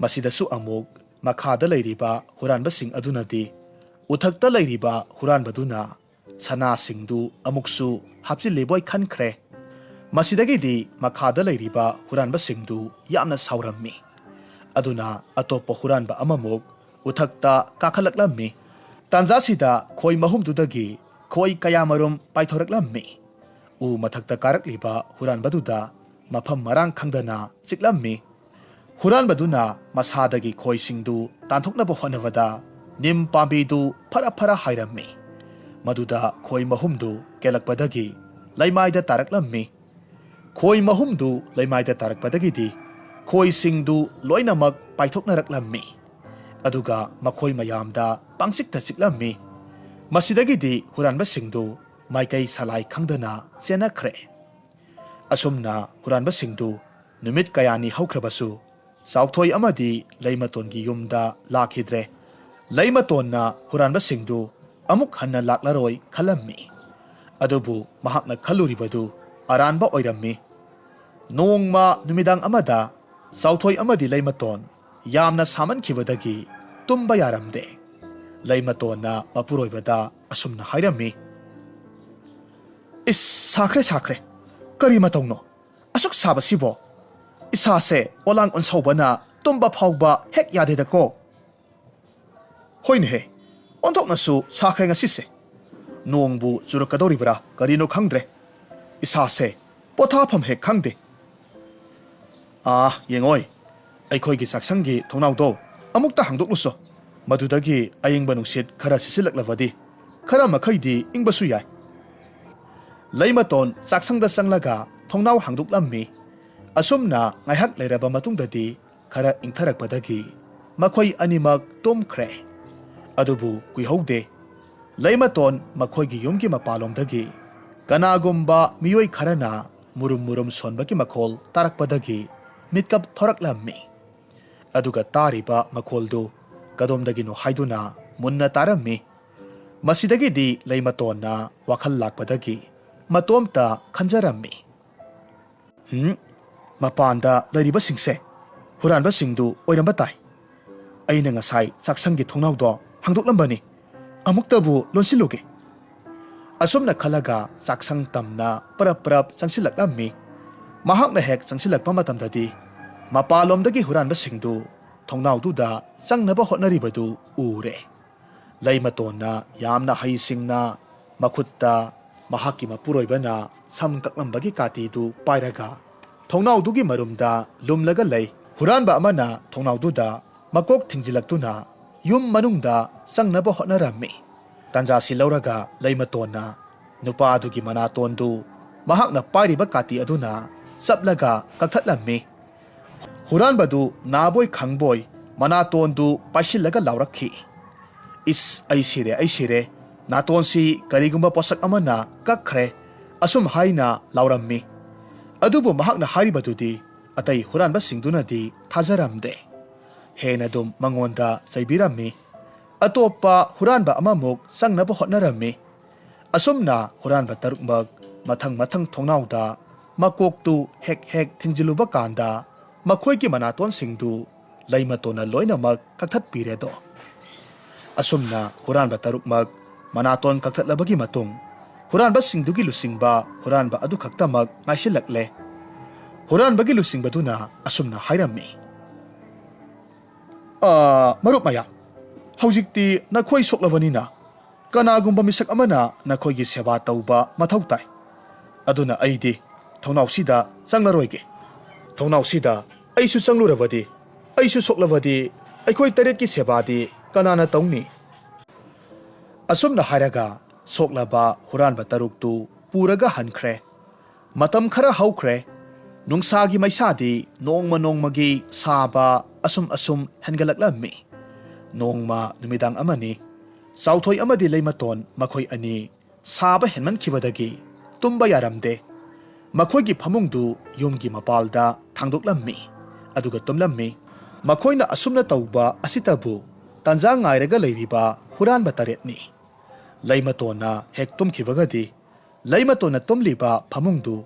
ꯃꯁꯤꯗꯁꯨ ꯑꯃꯨꯛ ꯃꯈꯥꯗ ꯂꯩꯔꯤꯕ ꯍꯨꯔꯥꯟꯕꯁꯤꯡ ꯑꯗꯨꯅꯗꯤ ꯎꯊꯛꯇ ꯂꯩꯔꯤꯕ ꯍꯨꯔꯥꯟꯕꯗꯨꯅ ꯁꯅꯥꯁꯤꯡꯗꯨ ꯑꯃꯨꯛꯁꯨ ꯍꯥꯞꯆꯤꯜꯂꯤꯕꯣꯏ ꯈꯟꯈ꯭ꯔꯦ꯫ ꯃꯁꯤꯗꯒꯤꯗꯤ ꯃꯈꯥꯗ ꯂꯩꯔꯤꯕ ꯍꯨꯔꯥꯟꯕꯁꯤꯡꯗꯨ ꯌꯥꯝꯅ ꯁꯥꯎꯔꯝꯃꯤ꯫ ꯑꯗꯨꯅ ꯑꯇꯣꯞꯄ ꯍꯨꯔꯥꯟꯕ ꯑꯃꯃꯨꯛ ꯎꯊꯛꯇ ꯀꯥꯈꯠꯂꯛꯂꯝꯃꯤ꯫ ꯇꯥꯟꯖꯥꯁꯤꯗ ꯈꯣꯏ ꯃꯍꯨꯝꯗꯨꯗꯒꯤ ꯈꯣꯏ ꯀꯌꯥꯃꯔꯨꯝ ꯄꯥꯏꯊꯣꯔꯛꯂꯝꯃꯤ꯫ ꯎ ꯃꯊꯛꯇ ꯀꯥꯔꯛꯂꯤꯕ ꯍꯨꯔꯥꯟꯕꯗꯨꯗ ꯃꯐꯝ ꯃꯔꯥꯡ ꯈꯪꯗꯅ ꯆꯤꯛꯂꯝꯃꯤ꯫ ꯍꯨꯔꯥꯟꯕꯗꯨꯅ ꯃꯁꯥꯗꯒꯤ ꯈꯣꯏꯁꯤꯡꯗꯨ ꯇꯥꯟꯊꯣꯛꯅꯕ ꯍꯣꯠꯅꯕꯗ ꯅꯤꯝ ꯄꯥꯝꯕꯤꯗꯨ ꯐꯔꯥ ꯐꯔꯥ ꯍꯥꯏꯔꯝꯃꯤ꯫ ꯃꯗꯨꯗ ꯈꯣꯏ ꯃꯍꯨꯝꯗꯨ ꯀꯦꯜꯂꯛꯄꯗꯒꯤ ꯂꯩꯃꯥꯏꯗ ꯇꯥꯔꯛꯂꯝꯃꯤ꯫ ꯈꯣꯏ ꯃꯍꯨꯝꯗꯨ ꯂꯩꯃꯥꯏꯗ ꯇꯥꯔꯛꯄꯗꯒꯤꯗꯤ ꯈꯣꯏꯁꯤꯡꯗꯨ ꯂꯣꯏꯅꯃꯛ ꯄꯥꯏꯊꯣꯛꯅꯔꯛꯂꯝꯃꯤ꯫ ꯑꯗꯨꯒ ꯃꯈꯣꯏ ꯃꯌꯥꯝꯗ ꯄꯪꯆꯤꯛꯇ ꯆꯤꯛꯂꯝꯃꯤ꯫ ꯃꯁꯤꯗꯒꯤꯗꯤ ꯍꯨꯔꯥꯟꯕꯁꯤꯡꯗꯨ ꯃꯥꯏꯀꯩ ꯁꯂꯥꯏ ꯈꯪꯗꯅ ꯆꯦꯟꯅꯈ꯭ꯔꯦ꯫ ꯑꯁꯨꯝꯅ ꯍꯨꯔꯥꯟꯕꯁꯤꯡꯗꯨ ꯅꯨꯃꯤꯠ ꯀꯌꯥꯅꯤ ꯍꯧꯈ꯭ꯔꯕꯁꯨ ꯆꯥꯎꯊꯣꯏ ꯑꯃꯗꯤ ꯂꯩꯃꯇꯣꯟꯒꯤ ꯌꯨꯝꯗ ꯂꯥꯛꯈꯤꯗ꯭ꯔꯦ꯫ ꯂꯩꯃꯇꯣꯟꯅ ꯍꯨꯔꯥꯟꯕꯁꯤꯡꯗꯨ ꯑꯃꯨꯛ ꯍꯟꯅ ꯂꯥꯛꯂꯔꯣꯏ ꯈꯜꯂꯝꯃꯤ꯫ ꯑꯗꯨꯕꯨ ꯃꯍꯥꯛꯅ ꯈꯜꯂꯨꯔꯤꯕꯗꯨ ꯑꯔꯥꯟꯕ ꯑꯣꯏꯔꯝꯃꯤ꯫ ꯅꯣꯡꯃ ꯅꯨꯃꯤꯗꯥꯡ ꯑꯃꯗ ꯆꯥꯎꯊꯣꯏ ꯑꯃꯗꯤ ꯂꯩꯃꯇꯣꯟ ꯌꯥꯝꯅ ꯁꯥꯃꯟꯈꯤꯕꯗꯒꯤ ꯇꯨꯝꯕ ꯌꯥꯔꯝꯗꯦ꯫ ꯂꯩꯃꯇꯣꯟꯅ ꯃꯄꯨꯔꯣꯏꯕꯗ ꯑꯁꯨꯝꯅ ꯍꯥꯏꯔꯝꯃꯤ, "ꯏꯁ, ꯁꯥꯈ꯭ꯔꯦ, ꯁꯥꯈ꯭ꯔꯦ꯫ ꯀꯔꯤ ꯃꯇꯧꯅꯣ? ꯑꯁꯨꯛ ꯁꯥꯕꯁꯤꯕꯣ? ꯏꯁꯥꯁꯦ ꯑꯣꯂꯥꯡ ꯑꯣꯟꯁꯧꯕꯅ ꯇꯨꯝꯕ ꯐꯥꯎꯕ ꯍꯦꯛ ꯌꯥꯗꯦꯗꯀꯣ꯫ ꯍꯣꯏꯅꯦꯍꯦ, ꯑꯣꯟꯊꯣꯛꯅꯁꯨ ꯁꯥꯈ꯭ꯔꯦ ꯉꯁꯤꯁꯦ꯫ ꯅꯣꯡꯕꯨ ꯆꯨꯔꯛꯀꯗꯧꯔꯤꯕ꯭ꯔꯥ ꯀꯔꯤꯅꯣ ꯈꯪꯗ꯭ꯔꯦ꯫ ꯏꯁꯥꯁꯦ ꯄꯣꯊꯥꯐꯝ ꯍꯦꯛ ꯈꯪꯗꯦ꯫ ꯑꯥ, ꯌꯦꯡꯉꯣꯏ, ꯑꯩꯈꯣꯏꯒꯤ ꯆꯥꯛꯁꯪꯒꯤ ꯊꯣꯡꯅꯥꯎꯗꯣ ꯑꯃꯨꯛꯇ ꯍꯥꯡꯗꯣꯛꯂꯨꯁꯣ꯫ ꯃꯗꯨꯗꯒꯤ ꯑꯌꯤꯡꯕ ꯅꯨꯡꯁꯤꯠ ꯈꯔ ꯁꯤꯠꯆꯤꯜꯂꯛꯂꯕꯗꯤ ꯈꯔ ꯃꯈꯩꯗꯤ ꯏꯪꯕꯁꯨ ꯌꯥꯏ꯫ ꯂꯩꯃꯇꯣꯟ ꯆꯥꯛꯁꯪꯗ ꯆꯪꯂꯒ ꯊꯣꯡꯅꯥꯎ ꯍꯥꯡꯗꯣꯛꯂꯝꯃꯤ꯫ ꯑꯁꯨꯝꯅ ꯉꯥꯏꯍꯥꯛ ꯂꯩꯔꯕ ꯃꯇꯨꯡꯗꯗꯤ ꯈꯔ ꯏꯪꯊꯔꯛꯄꯗꯒꯤ ꯃꯈꯣꯏ ꯑꯅꯤꯃꯛ ꯇꯨꯝꯈ꯭ꯔꯦ꯫ ꯑꯗꯨꯕꯨ ꯀꯨꯏꯍꯧꯗꯦ꯫ ꯂꯩꯃꯇꯣꯟ ꯃꯈꯣꯏꯒꯤ ꯌꯨꯝꯒꯤ ꯃꯄꯥꯟꯂꯣꯝꯗꯒꯤ ꯀꯅꯥꯒꯨꯝꯕ ꯃꯤꯑꯣꯏ ꯈꯔꯅ ꯃꯨꯔꯨꯝ ꯃꯨꯔꯨꯝ ꯁꯣꯟꯕꯒꯤ ꯃꯈꯣꯜ ꯇꯥꯔꯛꯄꯗꯒꯤ ꯃꯤꯠꯀꯞ ꯊꯣꯔꯛꯂꯝꯃꯤ꯫ ꯑꯗꯨꯒ ꯇꯥꯔꯤꯕ ꯃꯈꯣꯜꯗꯨ ꯀꯗꯣꯝꯗꯒꯤꯅꯣ ꯍꯥꯏꯗꯨꯅ ꯃꯨꯟꯅ ꯇꯥꯔꯝꯃꯤ꯫ ꯃꯁꯤꯗꯒꯤꯗꯤ ꯂꯩꯃꯇꯣꯟꯅ ꯋꯥꯈꯜ ꯂꯥꯛꯄꯗꯒꯤ ꯃꯇꯣꯝꯇ ꯈꯟꯖꯔꯝꯃꯤ꯫ "ꯍꯨꯝ, ꯃꯄꯥꯟꯗ ꯂꯩꯔꯤꯕꯁꯤꯡꯁꯦ ꯍꯨꯔꯥꯟꯕꯁꯤꯡꯗꯨ ꯑꯣꯏꯔꯝꯕ ꯇꯥꯏ꯫ ꯑꯩꯅ ꯉꯁꯥꯏ ꯆꯥꯛꯁꯪꯒꯤ ꯊꯣꯡꯅꯥꯎꯗꯣ ꯍꯥꯡꯗꯣꯛꯂꯝꯕꯅꯤ꯫ ꯑꯃꯨꯛꯇꯕꯨ ꯂꯣꯟꯁꯤꯜꯂꯨꯒꯦ꯫" ꯑꯁꯨꯝꯅ ꯈꯜꯂꯒ ꯆꯥꯛꯁꯪ ꯇꯝꯅ ꯄꯔꯞ ꯄꯔꯞ ꯆꯪꯁꯤꯜꯂꯛꯂꯝꯃꯤ꯫ ꯃꯍꯥꯛꯅ ꯍꯦꯛ ꯆꯪꯁꯤꯜꯂꯛꯄ ꯃꯇꯝꯗꯗꯤ ꯃꯄꯥꯟꯂꯣꯝꯗꯒꯤ ꯍꯨꯔꯥꯟꯕꯁꯤꯡꯗꯨ ꯊꯣꯡꯅꯥꯎꯗꯨꯗ ꯆꯪꯅꯕ ꯍꯣꯠꯅꯔꯤꯕꯗꯨ ꯎꯔꯦ꯫ ꯂꯩꯃꯇꯣꯟꯅ ꯌꯥꯝꯅ ꯍꯩꯁꯤꯡꯅ ꯃꯈꯨꯠꯇ ꯃꯍꯥꯛꯀꯤ ꯃꯄꯨꯔꯣꯏꯕꯅ ꯁꯝ ꯀꯛꯂꯝꯕꯒꯤ ꯀꯥꯇꯤꯗꯨ ꯄꯥꯏꯔꯒ ꯊꯣꯡꯅꯥꯎꯗꯨꯒꯤ ꯃꯔꯨꯝꯗ ꯂꯨꯝꯂꯒ ꯂꯩ꯫ ꯍꯨꯔꯥꯟꯕ ꯑꯃꯅ ꯊꯣꯡꯅꯥꯎꯗꯨꯗ ꯃꯀꯣꯛ ꯊꯤꯡꯖꯤꯜꯂꯛꯇꯨꯅ ꯌꯨꯝ ꯃꯅꯨꯡꯗ ꯆꯪꯅꯕ ꯍꯣꯠꯅꯔꯝꯃꯤ꯫ ꯇꯥꯟꯖꯥꯁꯤ ꯂꯧꯔꯒ ꯂꯩꯃꯇꯣꯟꯅ ꯅꯨꯄꯥ ꯑꯗꯨꯒꯤ ꯃꯅꯥꯇꯣꯟꯗꯨ ꯃꯍꯥꯛꯅ ꯄꯥꯏꯔꯤꯕ ꯀꯥꯇꯤ ꯑꯗꯨꯅ ꯆꯞꯂꯒ ꯀꯛꯊꯠꯂꯝꯃꯤ꯫ ꯍꯨꯔꯥꯟꯕꯗꯨ ꯅꯥꯕꯣꯏ ꯈꯪꯕꯣꯏ ꯃꯅꯥꯇꯣꯟꯗꯨ ꯄꯥꯏꯁꯤꯜꯂꯒ ꯂꯥꯎꯔꯛꯈꯤ, "ꯏꯁ, ꯑꯩ ꯁꯤꯔꯦ, ꯑꯩ ꯁꯤꯔꯦ! ꯅꯥꯇꯣꯟꯁꯤ ꯀꯔꯤꯒꯨꯝꯕ ꯄꯣꯠꯁꯛ ꯑꯃꯅ ꯀꯛꯈ꯭ꯔꯦ!" ꯑꯁꯨꯝ ꯍꯥꯏꯅ ꯂꯥꯎꯔꯝꯃꯤ꯫ ꯑꯗꯨꯕꯨ ꯃꯍꯥꯛꯅ ꯍꯥꯏꯔꯤꯕꯗꯨꯗꯤ ꯑꯇꯩ ꯍꯨꯔꯥꯟꯕꯁꯤꯡꯗꯨꯅꯗꯤ ꯊꯥꯖꯔꯝꯗꯦ꯫ ꯍꯦꯟꯅ ꯑꯗꯨꯝ ꯃꯉꯣꯟꯗ ꯆꯩꯕꯤꯔꯝꯃꯤ꯫ ꯑꯇꯣꯞꯄ ꯍꯨꯔꯥꯟꯕ ꯑꯃꯃꯨꯛ ꯆꯪꯅꯕ ꯍꯣꯠꯅꯔꯝꯃꯤ꯫ ꯑꯁꯨꯝꯅ ꯍꯨꯔꯥꯟꯕ ꯇꯔꯨꯛꯃꯛ ꯃꯊꯪ ꯃꯊꯪ ꯊꯣꯡꯅꯥꯎꯗ ꯃꯀꯣꯛꯇꯨ ꯍꯦꯛ ꯍꯦꯛ ꯊꯤꯡꯖꯤꯜꯂꯨꯕ ꯀꯥꯟꯗ ꯃꯈꯣꯏꯒꯤ ꯃꯅꯥꯇꯣꯟꯁꯤꯡꯗꯨ ꯂꯩꯃꯇꯣꯟꯅ ꯂꯣꯏꯅꯃꯛ ꯀꯛꯊꯠꯄꯤꯔꯦꯗꯣ꯫ ꯑꯁꯨꯝꯅ ꯍꯨꯔꯥꯟꯕ ꯇꯔꯨꯛꯃꯛ ꯃꯅꯥꯇꯣꯟ ꯀꯛꯊꯠꯂꯕꯒꯤ ꯃꯇꯨꯡ, ꯍꯨꯔꯥꯟꯕꯁꯤꯡꯗꯨꯒꯤ ꯂꯨꯆꯤꯡꯕ ꯍꯨꯔꯥꯟꯕ ꯑꯗꯨꯈꯛꯇꯃꯛ ꯉꯥꯏꯁꯤꯜꯂꯛꯂꯦ꯫ ꯍꯨꯔꯥꯟꯕꯒꯤ ꯂꯨꯆꯤꯡꯕꯗꯨꯅ ꯑꯁꯨꯝꯅ ꯍꯥꯏꯔꯝꯃꯤ, "ꯑꯥ, ꯃꯔꯨꯞ ꯃꯌꯥꯝ, ꯍꯧꯖꯤꯛꯇꯤ ꯅꯈꯣꯏ ꯁꯣꯛꯂꯕꯅꯤꯅ ꯀꯅꯥꯒꯨꯝꯕ ꯃꯤꯁꯛ ꯑꯃꯅ ꯅꯈꯣꯏꯒꯤ ꯁꯦꯕꯥ ꯇꯧꯕ ꯃꯊꯧ ꯇꯥꯏ꯫ ꯑꯗꯨꯅ ꯑꯩꯗꯤ ꯊꯣꯡꯅꯥꯎꯁꯤꯗ ꯆꯪꯂꯔꯣꯏꯒꯦ꯫ ꯊꯣꯡꯅꯥꯎꯁꯤꯗ ꯑꯩꯁꯨ ꯆꯪꯂꯨꯔꯕꯗꯤ, ꯑꯩꯁꯨ ꯁꯣꯛꯂꯕꯗꯤ ꯑꯩꯈꯣꯏ ꯇꯔꯦꯠꯀꯤ ꯁꯦꯕꯥꯗꯤ ꯀꯅꯥꯅ ꯇꯧꯅꯤ?" ꯑꯁꯨꯝꯅ ꯍꯥꯏꯔꯒ ꯁꯣꯛꯂꯕ ꯍꯨꯔꯥꯟꯕ ꯇꯔꯨꯛꯇꯨ ꯄꯨꯔꯒ ꯍꯟꯈ꯭ꯔꯦ꯫ ꯃꯇꯝ ꯈꯔ ꯍꯧꯈ꯭ꯔꯦ꯫ ꯅꯨꯡꯁꯥꯒꯤ ꯃꯩꯁꯥꯗꯤ ꯅꯣꯡꯃ ꯅꯣꯡꯃꯒꯤ ꯁꯥꯕ ꯑꯁꯨꯝ ꯑꯁꯨꯝ ꯍꯦꯟꯒꯠꯂꯛꯂꯝꯃꯤ꯫ ꯅꯣꯡꯃ ꯅꯨꯃꯤꯗꯥꯡ ꯑꯃꯅꯤ꯫ ꯆꯥꯎꯊꯣꯏ ꯑꯃꯗꯤ ꯂꯩꯃꯇꯣꯟ ꯃꯈꯣꯏ ꯑꯅꯤ ꯁꯥꯕ ꯍꯦꯟꯃꯟꯈꯤꯕꯗꯒꯤ ꯇꯨꯝꯕ ꯌꯥꯔꯝꯗꯦ꯫ ꯃꯈꯣꯏꯒꯤ ꯐꯃꯨꯡꯗꯨ ꯌꯨꯝꯒꯤ ꯃꯄꯥꯜꯗ ꯊꯥꯡꯗꯣꯛꯂꯝꯃꯤ, ꯑꯗꯨꯒ ꯇꯨꯝꯂꯝꯃꯤ꯫ ꯃꯈꯣꯏꯅ ꯑꯁꯨꯝꯅ ꯇꯧꯕ ꯑꯁꯤꯇꯕꯨ ꯇꯥꯟꯖꯥ ꯉꯥꯏꯔꯒ ꯂꯩꯔꯤꯕ ꯍꯨꯔꯥꯟꯕ ꯇꯔꯦꯠꯅꯤ꯫ ꯂꯩꯃꯇꯣꯟꯅ ꯍꯦꯛ ꯇꯨꯝꯈꯤꯕꯒꯗꯤ, ꯂꯩꯃꯇꯣꯟꯅ ꯇꯨꯝꯂꯤꯕ ꯐꯃꯨꯡꯗꯨ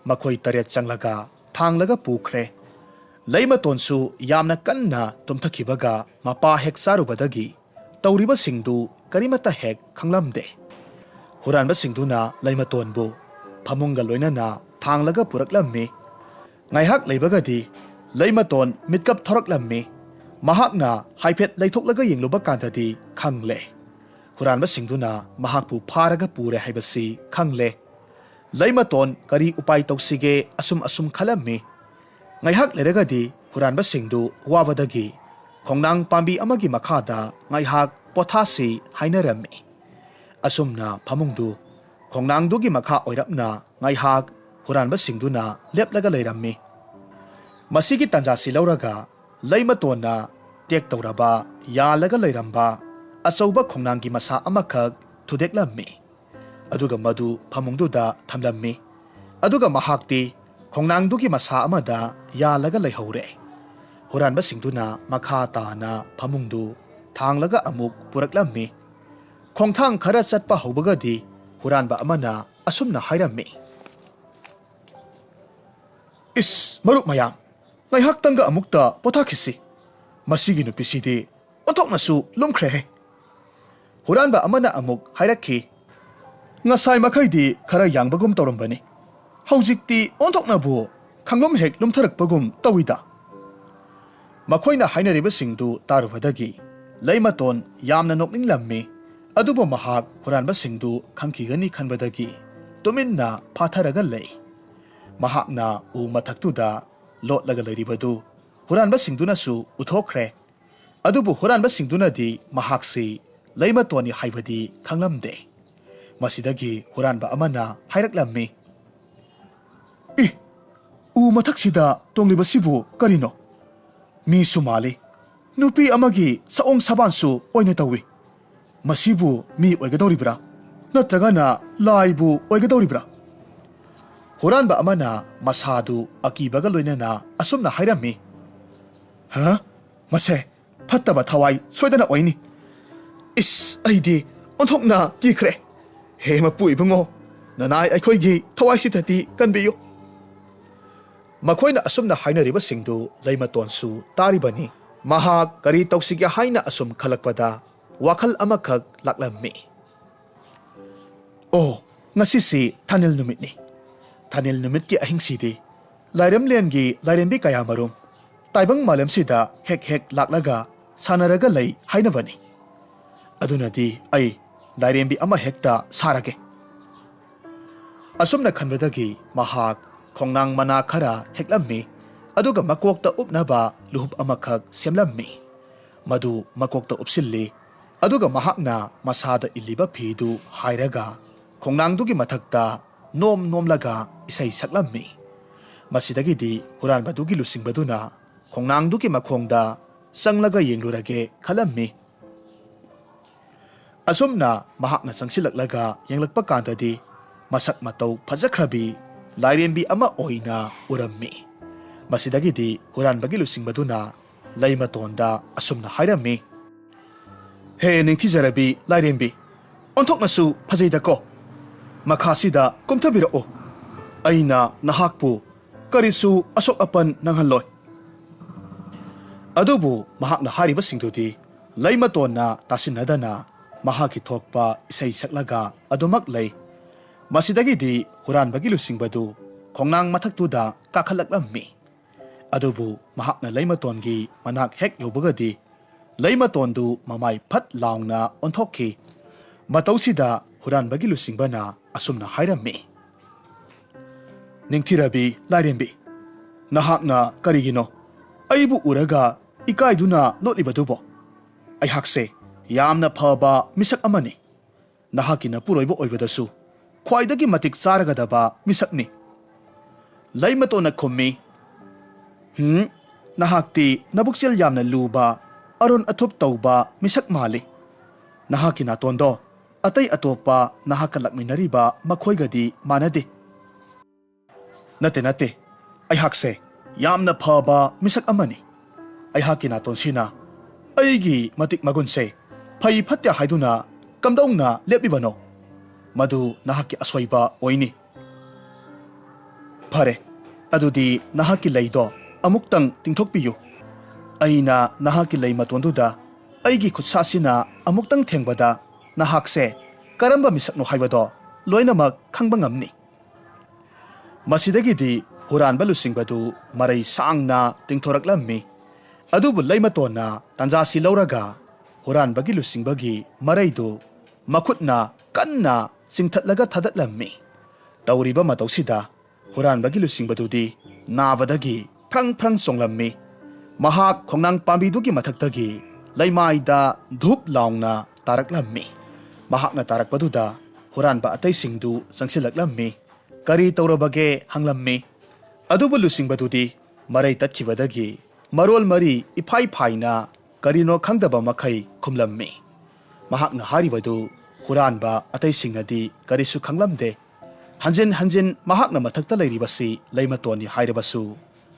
ꯃꯈꯣꯏ ꯇꯔꯦꯠ ꯆꯪꯂꯒ ꯊꯥꯡꯂꯒ ꯄꯨꯈ꯭ꯔꯦ꯫ ꯂꯩꯃꯇꯣꯟꯁꯨ ꯌꯥꯝꯅ ꯀꯟꯅ ꯇꯨꯝꯊꯈꯤꯕꯒ ꯃꯄꯥ ꯍꯦꯛ ꯆꯥꯔꯨꯕꯗꯒꯤ ꯇꯧꯔꯤꯕꯁꯤꯡꯗꯨ ꯀꯔꯤꯃꯠꯇ ꯍꯦꯛ ꯈꯪꯂꯝꯗꯦ꯫ ꯍꯨꯔꯥꯟꯕꯁꯤꯡꯗꯨꯅ ꯂꯩꯃꯇꯣꯟꯕꯨ ꯐꯃꯨꯡꯒ ꯂꯣꯏꯅꯅ ꯊꯥꯡꯂꯒ ꯄꯨꯔꯛꯂꯝꯃꯤ꯫ ꯉꯥꯏꯍꯥꯛ ꯂꯩꯕꯒꯗꯤ ꯂꯩꯃꯇꯣꯟ ꯃꯤꯠꯀꯞ ꯊꯣꯔꯛꯂꯝꯃꯤ꯫ ꯃꯍꯥꯛꯅ ꯍꯥꯏꯐꯦꯠ ꯂꯩꯊꯣꯛꯂꯒ ꯌꯦꯡꯂꯨꯕ ꯀꯥꯟꯗꯗꯤ ꯈꯪꯂꯦ꯫ ꯍꯨꯔꯥꯟꯕꯁꯤꯡꯗꯨꯅ ꯃꯍꯥꯛꯄꯨ ꯐꯥꯔꯒ ꯄꯨꯔꯦ ꯍꯥꯏꯕꯁꯤ ꯈꯪꯂꯦ꯫ ꯂꯩꯃꯇꯣꯟ ꯀꯔꯤ ꯎꯄꯥꯏ ꯇꯧꯁꯤꯒꯦ ꯑꯁꯨꯝ ꯑꯁꯨꯝ ꯈꯜꯂꯝꯃꯤ꯫ ꯉꯥꯏꯍꯥꯛ ꯂꯩꯔꯒꯗꯤ ꯍꯨꯔꯥꯟꯕꯁꯤꯡꯗꯨ ꯋꯥꯕꯗꯒꯤ ꯈꯣꯡꯅꯥꯡ ꯄꯥꯝꯕꯤ ꯑꯃꯒꯤ ꯃꯈꯥꯗ ꯉꯥꯏꯍꯥꯛ ꯄꯣꯊꯥꯁꯤ ꯍꯥꯏꯅꯔꯝꯃꯤ꯫ ꯑꯁꯨꯝꯅ ꯐꯃꯨꯡꯗꯨ ꯈꯣꯡꯅꯥꯡꯗꯨꯒꯤ ꯃꯈꯥ ꯑꯣꯏꯔꯞꯅ ꯉꯥꯏꯍꯥꯛ ꯍꯨꯔꯥꯟꯕꯁꯤꯡꯗꯨꯅ ꯂꯦꯞꯂꯒ ꯂꯩꯔꯝꯃꯤ꯫ ꯃꯁꯤꯒꯤ ꯇꯥꯟꯖꯥꯁꯤ ꯂꯧꯔꯒ ꯂꯩꯃꯇꯣꯟꯅ ꯇꯦꯛ ꯇꯧꯔꯕ, ꯌꯥꯜꯂꯒ ꯂꯩꯔꯝꯕ ꯑꯆꯧꯕ ꯈꯣꯡꯅꯥꯡꯒꯤ ꯃꯁꯥ ꯑꯃꯈꯛ ꯊꯨꯗꯦꯛꯂꯝꯃꯤ꯫ ꯑꯗꯨꯒ ꯃꯗꯨ ꯐꯃꯨꯡꯗꯨꯗ ꯊꯝꯂꯝꯃꯤ꯫ ꯑꯗꯨꯒ ꯃꯍꯥꯛꯇꯤ ꯈꯣꯡꯅꯥꯡꯗꯨꯒꯤ ꯃꯁꯥ ꯑꯃꯗ ꯌꯥꯜꯂꯒ ꯂꯩꯍꯧꯔꯦ꯫ ꯍꯨꯔꯥꯟꯕꯁꯤꯡꯗꯨꯅ ꯃꯈꯥ ꯇꯥꯅ ꯐꯃꯨꯡꯗꯨ ꯊꯥꯡꯂꯒ ꯑꯃꯨꯛ ꯄꯨꯔꯛꯂꯝꯃꯤ꯫ ꯈꯣꯡꯊꯥꯡ ꯈꯔ ꯆꯠꯄ ꯍꯧꯕꯒꯗꯤ ꯍꯨꯔꯥꯟꯕ ꯑꯃꯅ ꯑꯁꯨꯝꯅ ꯍꯥꯏꯔꯝꯃꯤ, "ꯏꯁ, ꯃꯔꯨꯞ ꯃꯌꯥꯝ, ꯉꯥꯏꯍꯥꯛꯇꯪꯒ ꯑꯃꯨꯛꯇ ꯄꯣꯊꯥꯈꯤꯁꯤ꯫ ꯃꯁꯤꯒꯤ ꯅꯨꯄꯤꯁꯤꯗꯤ ꯑꯣꯟꯊꯣꯛꯅꯁꯨ ꯂꯨꯝꯈ꯭ꯔꯦꯍꯦ꯫" ꯍꯨꯔꯥꯟꯕ ꯑꯃꯅ ꯑꯃꯨꯛ ꯍꯥꯏꯔꯛꯈꯤ, "ꯉꯁꯥꯏ ꯃꯈꯩꯗꯤ ꯈꯔ ꯌꯥꯡꯕꯒꯨꯝ ꯇꯧꯔꯝꯕꯅꯤ, ꯍꯧꯖꯤꯛꯇꯤ ꯑꯣꯟꯊꯣꯛꯅꯕꯨ ꯈꯪꯂꯨꯝ ꯍꯦꯛ ꯂꯨꯝꯊꯔꯛꯄꯒꯨꯝ ꯇꯧꯏꯗ꯫" ꯃꯈꯣꯏꯅ ꯍꯥꯏꯅꯔꯤꯕꯁꯤꯡꯗꯨ ꯇꯥꯔꯨꯕꯗꯒꯤ ꯂꯩꯃꯇꯣꯟ ꯌꯥꯝꯅ ꯅꯣꯛꯅꯤꯡꯂꯝꯃꯤ꯫ ꯑꯗꯨꯕꯨ ꯃꯍꯥꯛ ꯍꯨꯔꯥꯟꯕꯁꯤꯡꯗꯨ ꯈꯪꯈꯤꯒꯅꯤ ꯈꯟꯕꯗꯒꯤ ꯇꯨꯃꯤꯟꯅ ꯐꯥꯊꯔꯒ ꯂꯩ꯫ ꯃꯍꯥꯛꯅ ꯎ ꯃꯊꯛꯇꯨꯗ ꯂꯣꯠꯂꯒ ꯂꯩꯔꯤꯕꯗꯨ ꯍꯨꯔꯥꯟꯕꯁꯤꯡꯗꯨꯅꯁꯨ ꯎꯊꯣꯛꯈ꯭ꯔꯦ꯫ ꯑꯗꯨꯕꯨ ꯍꯨꯔꯥꯟꯕꯁꯤꯡꯗꯨꯅꯗꯤ ꯃꯍꯥꯛꯁꯤ ꯂꯩꯃꯇꯣꯟꯅꯤ ꯍꯥꯏꯕꯗꯤ ꯈꯪꯂꯝꯗꯦ꯫ ꯃꯁꯤꯗꯒꯤ ꯍꯨꯔꯥꯟꯕ ꯑꯃꯅ ꯍꯥꯏꯔꯛꯂꯝꯃꯤ, "ꯏ, ꯎ ꯃꯊꯛꯁꯤꯗ ꯇꯣꯡꯂꯤꯕꯁꯤꯕꯨ ꯀꯔꯤꯅꯣ? ꯃꯤꯁꯨ ꯃꯥꯜꯂꯤ, ꯅꯨꯄꯤ ꯑꯃꯒꯤ ꯁꯑꯣꯡ ꯁꯥꯕꯥꯟꯁꯨ ꯑꯣꯏꯅ ꯇꯧꯏ꯫ ꯃꯁꯤꯕꯨ ꯃꯤ ꯑꯣꯏꯒꯗꯧꯔꯤꯕ꯭ꯔꯥ, ꯅꯠꯇ꯭ꯔꯒꯅ ꯂꯥꯏꯕꯨ ꯑꯣꯏꯒꯗꯧꯔꯤꯕ꯭ꯔꯥ?" ꯍꯨꯔꯥꯟꯕ ꯑꯃꯅ ꯃꯁꯥꯗꯨ ꯑꯀꯤꯕꯒ ꯂꯣꯏꯅꯅ ꯑꯁꯨꯝꯅ ꯍꯥꯏꯔꯝꯃꯤ, "ꯍꯥ? ꯃꯁꯦ ꯐꯠꯇꯕ ꯊꯋꯥꯏ ꯁꯣꯏꯗꯅ ꯑꯣꯏꯅꯤ꯫ ꯏꯁ, ꯑꯩꯗꯤ ꯑꯣꯟꯊꯣꯛꯅ ꯀꯤꯈ꯭ꯔꯦ꯫ ꯍꯦ ꯃꯄꯨ ꯏꯕꯨꯡꯉꯣ, ꯅꯅꯥꯏ ꯑꯩꯈꯣꯏꯒꯤ ꯊꯋꯥꯏꯁꯤꯗꯗꯤ ꯀꯟꯕꯤꯌꯨ꯫" ꯃꯈꯣꯏꯅ ꯑꯁꯨꯝꯅ ꯍꯥꯏꯅꯔꯤꯕꯁꯤꯡꯗꯨ ꯂꯩꯃꯇꯣꯟꯁꯨ ꯇꯥꯔꯤꯕꯅꯤ꯫ ꯃꯍꯥꯛ ꯀꯔꯤ ꯇꯧꯁꯤꯒꯦ ꯍꯥꯏꯅ ꯑꯁꯨꯝ ꯈꯜꯂꯛꯄꯗ ꯋꯥꯈꯜ ꯑꯃꯈꯛ ꯂꯥꯛꯂꯝꯃꯤ꯫ "ꯑꯣ, ꯉꯁꯤꯁꯤ ꯊꯥꯅꯤꯜ ꯅꯨꯃꯤꯠꯅꯤ꯫ ꯊꯥꯅꯤꯜ ꯅꯨꯃꯤꯠꯀꯤ ꯑꯍꯤꯡꯁꯤꯗꯤ ꯂꯥꯏꯔꯦꯝꯂꯦꯟꯒꯤ ꯂꯥꯏꯔꯦꯝꯕꯤ ꯀꯌꯥꯃꯔꯨꯝ ꯇꯥꯏꯕꯪ ꯃꯥꯂꯦꯝꯁꯤꯗ ꯍꯦꯛ ꯍꯦꯛ ꯂꯥꯛꯂꯒ ꯁꯥꯟꯅꯔꯒ ꯂꯩ ꯍꯥꯏꯅꯕꯅꯤ꯫ ꯑꯗꯨꯅꯗꯤ ꯑꯩ ꯂꯥꯏꯔꯦꯝꯕꯤ ꯑꯃ ꯍꯦꯛꯇ ꯁꯥꯔꯒꯦ꯫" ꯑꯁꯨꯝꯅ ꯈꯟꯕꯗꯒꯤ ꯃꯍꯥꯛ ꯈꯣꯡꯅꯥꯡ ꯃꯅꯥ ꯈꯔ ꯍꯦꯛꯂꯝꯃꯤ, ꯑꯗꯨꯒ ꯃꯀꯣꯛꯇ ꯎꯞꯅꯕ ꯂꯨꯍꯨꯞ ꯑꯃꯈꯛ ꯁꯦꯝꯂꯝꯃꯤ꯫ ꯃꯗꯨ ꯃꯀꯣꯛꯇ ꯎꯞꯁꯤꯜꯂꯤ, ꯑꯗꯨꯒ ꯃꯍꯥꯛꯅ ꯃꯁꯥꯗ ꯏꯜꯂꯤꯕ ꯐꯤꯗꯨ ꯍꯥꯏꯔꯒ ꯈꯣꯡꯅꯥꯡꯗꯨꯒꯤ ꯃꯊꯛꯇ ꯅꯣꯝ ꯅꯣꯝꯂꯒ ꯏꯁꯩ ꯁꯛꯂꯝꯃꯤ꯫ ꯃꯁꯤꯗꯒꯤꯗꯤ ꯍꯨꯔꯥꯟꯕꯗꯨꯒꯤ ꯂꯨꯆꯤꯡꯕꯗꯨꯅ ꯈꯣꯡꯅꯥꯡꯗꯨꯒꯤ ꯃꯈꯣꯡꯗ ꯆꯪꯂꯒ ꯌꯦꯡꯂꯨꯔꯒꯦ ꯈꯜꯂꯝꯃꯤ꯫ ꯑꯁꯨꯝꯅ ꯃꯍꯥꯛꯅ ꯆꯪꯁꯤꯜꯂꯛꯂꯒ ꯌꯦꯡꯂꯛꯄ ꯀꯥꯟꯗꯗꯤ ꯃꯁꯛ ꯃꯇꯧ ꯐꯖꯈ꯭ꯔꯕꯤ ꯂꯥꯏꯔꯦꯝꯕꯤ ꯑꯃ ꯑꯣꯏꯅ ꯎꯔꯝꯃꯤ꯫ ꯃꯁꯤꯗꯒꯤꯗꯤ ꯍꯨꯔꯥꯟꯕꯒꯤ ꯂꯨꯆꯤꯡꯕꯗꯨꯅ ꯂꯩꯃꯇꯣꯟꯗ ꯑꯁꯨꯝꯅ ꯍꯥꯏꯔꯝꯃꯤ, "ꯍꯦ ꯅꯤꯡꯊꯤꯖꯔꯕꯤ ꯂꯥꯏꯔꯦꯝꯕꯤ, ꯑꯣꯟꯊꯣꯛꯅꯁꯨ ꯐꯖꯩꯗꯀꯣ꯫ ꯃꯈꯥꯁꯤꯗ ꯀꯨꯝꯊꯕꯤꯔꯛꯎ꯫ ꯑꯩꯅ ꯅꯍꯥꯛꯄꯨ ꯀꯔꯤꯁꯨ ꯑꯁꯣꯛ ꯑꯄꯟ ꯅꯪꯍꯜꯂꯣꯏ꯫" ꯑꯗꯨꯕꯨ ꯃꯍꯥꯛꯅ ꯍꯥꯏꯔꯤꯕꯁꯤꯡꯗꯨꯗꯤ ꯂꯩꯃꯇꯣꯟꯅ ꯇꯥꯁꯤꯟꯅꯗꯅ ꯃꯍꯥꯛꯀꯤ ꯊꯣꯛꯄ ꯏꯁꯩ ꯁꯛꯂꯒ ꯑꯗꯨꯃꯛ ꯂꯩ꯫ ꯃꯁꯤꯗꯒꯤꯗꯤ ꯍꯨꯔꯥꯟꯕꯒꯤ ꯂꯨꯆꯤꯡꯕꯗꯨ ꯈꯣꯡꯅꯥꯡ ꯃꯊꯛꯇꯨꯗ ꯀꯥꯈꯠꯂꯛꯂꯝꯃꯤ꯫ ꯑꯗꯨꯕꯨ ꯃꯍꯥꯛꯅ ꯂꯩꯃꯇꯣꯟꯒꯤ ꯃꯅꯥꯛ ꯍꯦꯛ ꯌꯧꯕꯒꯗꯤ ꯂꯩꯃꯇꯣꯟꯗꯨ ꯃꯃꯥꯏ ꯐꯠ ꯂꯥꯎꯅ ꯑꯣꯟꯊꯣꯛꯈꯤ꯫ ꯃꯇꯧꯁꯤꯗ ꯍꯨꯔꯥꯟꯕꯒꯤ ꯂꯨꯆꯤꯡꯕꯅ ꯑꯁꯨꯝꯅ ꯍꯥꯏꯔꯝꯃꯤ, "ꯅꯤꯡꯊꯤꯔꯕꯤ ꯂꯥꯏꯔꯦꯝꯕꯤ, ꯅꯍꯥꯛꯅ ꯀꯔꯤꯒꯤꯅꯣ ꯑꯩꯕꯨ ꯎꯔꯒ ꯏꯀꯥꯏꯗꯨꯅ ꯂꯣꯠꯂꯤꯕꯗꯨꯕꯣ? ꯑꯩꯍꯥꯛꯁꯦ ꯌꯥꯝꯅ ꯐꯕ ꯃꯤꯁꯛ ꯑꯃꯅꯤ꯫ ꯅꯍꯥꯛꯀꯤ ꯅꯄꯨꯔꯣꯏꯕ ꯑꯣꯏꯕꯗꯁꯨ ꯈ꯭ꯋꯥꯏꯗꯒꯤ ꯃꯇꯤꯛ ꯆꯥꯔꯒꯗꯕ ꯃꯤꯁꯛꯅꯤ꯫ ꯂꯩꯃꯇꯣꯟꯅ ꯈꯨꯝꯃꯤ, "ꯍꯨꯝ, ꯅꯍꯥꯛꯇꯤ ꯅꯕꯨꯛꯆꯦꯜ ꯌꯥꯝꯅ ꯂꯨꯕ, ꯑꯔꯣꯟ ꯑꯊꯨꯞ ꯇꯧꯕ ꯃꯤꯁꯛ ꯃꯥꯜꯂꯤ꯫ ꯅꯍꯥꯛꯀꯤ ꯅꯥꯇꯣꯟꯗꯣ ꯑꯇꯩ ꯑꯇꯣꯞꯄ ꯅꯍꯥꯛꯀ ꯂꯥꯛꯃꯤꯟꯅꯔꯤꯕ ꯃꯈꯣꯏꯒꯗꯤ ꯃꯥꯟꯅꯗꯦ"꯫ "ꯅꯠꯇꯦ, ꯅꯠꯇꯦ꯫ ꯑꯩꯍꯥꯛꯁꯦ ꯌꯥꯝꯅ ꯐꯕ ꯃꯤꯁꯛ ꯑꯃꯅꯤ꯫ ꯑꯩꯍꯥꯛꯀꯤ ꯅꯥꯇꯣꯟꯁꯤꯅ ꯑꯩꯒꯤ ꯃꯇꯤꯛ ꯃꯒꯨꯟꯁꯦ ꯐꯩ ꯐꯠꯇꯦ ꯍꯥꯏꯗꯨꯅ ꯀꯝꯗꯧꯅ ꯂꯦꯞꯂꯤꯕꯅꯣ? ꯃꯗꯨ ꯅꯍꯥꯛꯀꯤ ꯑꯁꯣꯏꯕ ꯑꯣꯏꯅꯤ"꯫ "ꯐꯔꯦ, ꯑꯗꯨꯗꯤ ꯅꯍꯥꯛꯀꯤ ꯂꯩꯗꯣ ꯑꯃꯨꯛꯇꯪ ꯇꯤꯡꯊꯣꯛꯄꯤꯌꯨ꯫ ꯑꯩꯅ ꯅꯍꯥꯛꯀꯤ ꯂꯩ ꯃꯇꯣꯟꯗꯨꯗ ꯑꯩꯒꯤ ꯈꯨꯠꯁꯥꯁꯤꯅ ꯑꯃꯨꯛꯇꯪ ꯊꯦꯡꯕꯗ ꯅꯍꯥꯛꯁꯦ ꯀꯔꯝꯕ ꯃꯤꯁꯛꯅꯣ ꯍꯥꯏꯕꯗꯣ ꯂꯣꯏꯅꯃꯛ ꯈꯪꯕ ꯉꯝꯅꯤ"꯫ ꯃꯁꯤꯗꯒꯤꯗꯤ ꯍꯨꯔꯥꯟꯕ ꯂꯨꯆꯤꯡꯕꯗꯨ ꯃꯔꯩ ꯁꯥꯡꯅ ꯇꯤꯡꯊꯣꯔꯛꯂꯝꯃꯤ꯫ ꯑꯗꯨꯕꯨ ꯂꯩꯃꯇꯣꯟꯅ ꯇꯥꯟꯖꯥꯁꯤ ꯂꯧꯔꯒ ꯍꯨꯔꯥꯟꯕꯒꯤ ꯂꯨꯆꯤꯡꯕꯒꯤ ꯃꯔꯩꯗꯨ ꯃꯈꯨꯠꯅ ꯀꯟꯅ ꯆꯤꯡꯊꯠꯂꯒ ꯊꯥꯗꯠꯂꯝꯃꯤ꯫ ꯇꯧꯔꯤꯕ ꯃꯇꯧꯁꯤꯗ ꯍꯨꯔꯥꯟꯕꯒꯤ ꯂꯨꯆꯤꯡꯕꯗꯨꯗꯤ ꯅꯥꯕꯗꯒꯤ ꯐ꯭ꯔꯪ ꯐ꯭ꯔꯪ ꯆꯣꯡꯂꯝꯃꯤ꯫ ꯃꯍꯥꯛ ꯈꯣꯡꯅꯥꯡ ꯄꯥꯝꯕꯤꯗꯨꯒꯤ ꯃꯊꯛꯇꯒꯤ ꯂꯩꯃꯥꯏꯗ ꯙꯨꯞ ꯂꯥꯎꯅ ꯇꯥꯔꯛꯂꯝꯃꯤ꯫ ꯃꯍꯥꯛꯅ ꯇꯥꯔꯛꯄꯗꯨꯗ ꯍꯨꯔꯥꯟꯕ ꯑꯇꯩꯁꯤꯡꯗꯨ ꯆꯪꯁꯤꯜꯂꯛꯂꯝꯃꯤ꯫ ꯀꯔꯤ ꯇꯧꯔꯕꯒꯦ ꯍꯪꯂꯝꯃꯤ꯫ ꯑꯗꯨꯕꯨ ꯂꯨꯆꯤꯡꯕꯗꯨꯗꯤ ꯃꯔꯩ ꯇꯠꯈꯤꯕꯗꯒꯤ ꯃꯔꯣꯜ ꯃꯔꯤ ꯏꯐꯥꯏ ꯐꯥꯏꯅ ꯀꯔꯤꯅꯣ ꯈꯪꯗꯕ ꯃꯈꯩ ꯈꯨꯝꯂꯝꯃꯤ꯫ ꯃꯍꯥꯛꯅ ꯍꯥꯏꯔꯤꯕꯗꯨ ꯍꯨꯔꯥꯟꯕ ꯑꯇꯩꯁꯤꯡꯅꯗꯤ ꯀꯔꯤꯁꯨ ꯈꯪꯂꯝꯗꯦ꯫ ꯍꯟꯖꯤꯟ ꯍꯟꯖꯤꯟ ꯃꯍꯥꯛꯅ ꯃꯊꯛꯇ ꯂꯩꯔꯤꯕꯁꯤ ꯂꯩꯃꯇꯣꯟꯅꯤ ꯍꯥꯏꯔꯕꯁꯨ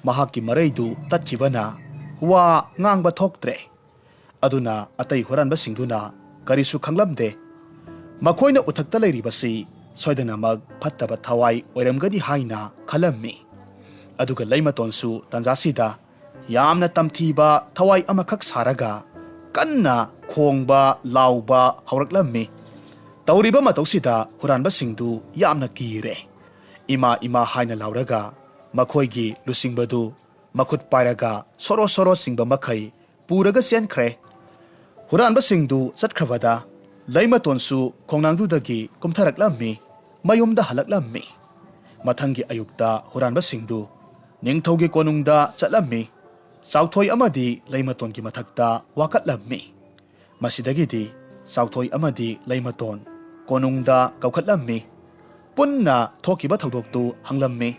ꯃꯍꯥꯛꯀꯤ ꯃꯔꯩꯗꯨ ꯇꯠꯈꯤꯕꯅ ꯋꯥ ꯉꯥꯡꯕ ꯊꯣꯛꯇ꯭ꯔꯦ꯫ ꯑꯗꯨꯅ ꯑꯇꯩ ꯍꯨꯔꯥꯟꯕꯁꯤꯡꯗꯨꯅ ꯀꯔꯤꯁꯨ ꯈꯪꯂꯝꯗꯦ꯫ ꯃꯈꯣꯏꯅ ꯎꯊꯛꯇ ꯂꯩꯔꯤꯕꯁꯤ ꯁꯣꯏꯗꯅꯃꯛ ꯐꯠꯇꯕ ꯊꯋꯥꯏ ꯑꯣꯏꯔꯝꯒꯅꯤ ꯍꯥꯏꯅ ꯈꯜꯂꯝꯃꯤ꯫ ꯑꯗꯨꯒ ꯂꯩꯃꯇꯣꯟꯁꯨ ꯇꯥꯟꯖꯥꯁꯤꯗ ꯌꯥꯝꯅ ꯇꯝꯊꯤꯕ ꯊꯋꯥꯏ ꯑꯃꯈꯛ ꯁꯥꯔꯒ ꯀꯟꯅ ꯈꯣꯡꯕ ꯂꯥꯎꯕ ꯍꯧꯔꯛꯂꯝꯃꯤ꯫ ꯇꯧꯔꯤꯕ ꯃꯇꯧꯁꯤꯗ ꯍꯨꯔꯥꯟꯕꯁꯤꯡꯗꯨ ꯌꯥꯝꯅ ꯀꯤꯔꯦ꯫ "ꯏꯃꯥ, ꯏꯃꯥ" ꯍꯥꯏꯅ ꯂꯥꯎꯔꯒ ꯃꯈꯣꯏꯒꯤ ꯂꯨꯆꯤꯡꯕꯗꯨ ꯃꯈꯨꯠ ꯄꯥꯏꯔꯒ ꯁꯣꯔꯣ ꯁꯣꯔꯣ ꯆꯤꯡꯕ ꯃꯈꯩ ꯄꯨꯔꯒ ꯆꯦꯟꯈ꯭ꯔꯦ꯫ ꯍꯨꯔꯥꯟꯕꯁꯤꯡꯗꯨ ꯆꯠꯈ꯭ꯔꯕꯗ ꯂꯩꯃꯇꯣꯟꯁꯨ ꯈꯣꯡꯅꯥꯡꯗꯨꯗꯒꯤ ꯀꯨꯝꯊꯔꯛꯂꯝꯃꯤ, ꯃꯌꯨꯝꯗ ꯍꯜꯂꯛꯂꯝꯃꯤ꯫ ꯃꯊꯪꯒꯤ ꯑꯌꯨꯛꯇ ꯍꯨꯔꯥꯟꯕꯁꯤꯡꯗꯨ ꯅꯤꯡꯊꯧꯒꯤ ꯀꯣꯅꯨꯡꯗ ꯆꯠꯂꯝꯃꯤ꯫ ꯆꯥꯎꯊꯣꯏ ꯑꯃꯗꯤ ꯂꯩꯃꯇꯣꯟꯒꯤ ꯃꯊꯛꯇ ꯋꯥꯀꯠꯂꯝꯃꯤ꯫ ꯃꯁꯤꯗꯒꯤꯗꯤ ꯆꯥꯎꯊꯣꯏ ꯑꯃꯗꯤ ꯂꯩꯃꯇꯣꯟ ꯀꯣꯅꯨꯡꯗ ꯀꯧꯈꯠꯂꯝꯃꯤ꯫ ꯄꯨꯟꯅ ꯊꯣꯛꯈꯤꯕ ꯊꯧꯗꯣꯛꯇꯨ ꯍꯪꯂꯝꯃꯤ꯫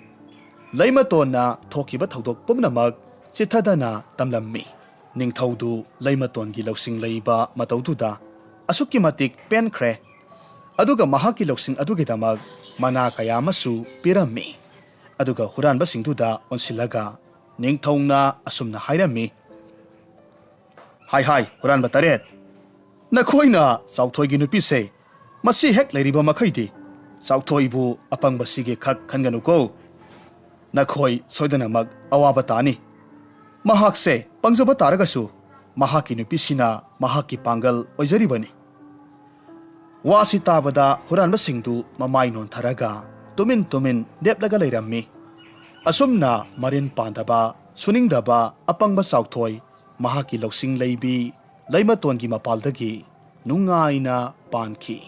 ꯂꯩꯃꯇꯣꯟꯅ ꯊꯣꯛꯈꯤꯕ ꯊꯧꯗꯣꯛ ꯄꯨꯝꯅꯃꯛ ꯆꯤꯊꯗꯅ ꯇꯝꯂꯝꯃꯤ꯫ ꯅꯤꯡꯊꯧꯗꯨ ꯂꯩꯃꯇꯣꯟꯒꯤ ꯂꯧꯁꯤꯡ ꯂꯩꯕ ꯃꯇꯧꯗꯨꯗ ꯑꯁꯨꯛꯀꯤ ꯃꯇꯤꯛ ꯄꯦꯟꯈ꯭ꯔꯦ꯫ ꯑꯗꯨꯒ ꯃꯍꯥꯛꯀꯤ ꯂꯧꯁꯤꯡ ꯑꯗꯨꯒꯤꯗꯃꯛ ꯃꯅꯥ ꯀꯌꯥ ꯑꯃꯁꯨ ꯄꯤꯔꯝꯃꯤ꯫ ꯑꯗꯨꯒ ꯍꯨꯔꯥꯟꯕꯁꯤꯡꯗꯨꯗ ꯑꯣꯟꯁꯤꯜꯂꯒ ꯅꯤꯡꯊꯧꯅ ꯑꯁꯨꯝꯅ ꯍꯥꯏꯔꯝꯃꯤ, "ꯍꯥꯏ ꯍꯥꯏ, ꯍꯨꯔꯥꯟꯕ ꯇꯔꯦꯠ, ꯅꯈꯣꯏꯅ ꯆꯥꯎꯊꯣꯏꯒꯤ ꯅꯨꯄꯤꯁꯦ ꯃꯁꯤ ꯍꯦꯛ ꯂꯩꯔꯤꯕ ꯃꯈꯩꯗꯤ ꯆꯥꯎꯊꯣꯏꯕꯨ ꯑꯄꯪꯕꯁꯤꯒꯤ ꯈꯛ ꯈꯟꯒꯅꯨꯀꯣ꯫ ꯅꯈꯣꯏ ꯁꯣꯏꯗꯅꯃꯛ ꯑꯋꯥꯕ ꯇꯥꯅꯤ꯫ ꯃꯍꯥꯛꯁꯦ ꯄꯪꯖꯕ ꯇꯥꯔꯒꯁꯨ ꯃꯍꯥꯛꯀꯤ ꯅꯨꯄꯤꯁꯤꯅ ꯃꯍꯥꯛꯀꯤ ꯄꯥꯡꯒꯜ ꯑꯣꯏꯖꯔꯤꯕꯅꯤ"꯫ ꯋꯥꯁꯤ ꯇꯥꯕꯗ ꯍꯨꯔꯥꯟꯕꯁꯤꯡꯗꯨ ꯃꯃꯥꯏ ꯅꯣꯟꯊꯔꯒ ꯇꯨꯃꯤꯟ ꯇꯨꯃꯤꯟ ꯂꯦꯞꯂꯒ ꯂꯩꯔꯝꯃꯤ꯫ ꯑꯁꯨꯝꯅ ꯃꯔꯤꯟ ꯄꯥꯟꯗꯕ, ꯁꯨꯅꯤꯡꯗꯕ, ꯑꯄꯪꯕ ꯆꯥꯎꯊꯣꯏ ꯃꯍꯥꯛꯀꯤ ꯂꯧꯁꯤꯡ ꯂꯩꯕꯤ ꯂꯩꯃꯇꯣꯟꯒꯤ ꯃꯄꯥꯜꯗꯒꯤ ꯅꯨꯡꯉꯥꯏꯅ ꯄꯥꯟꯈꯤ꯫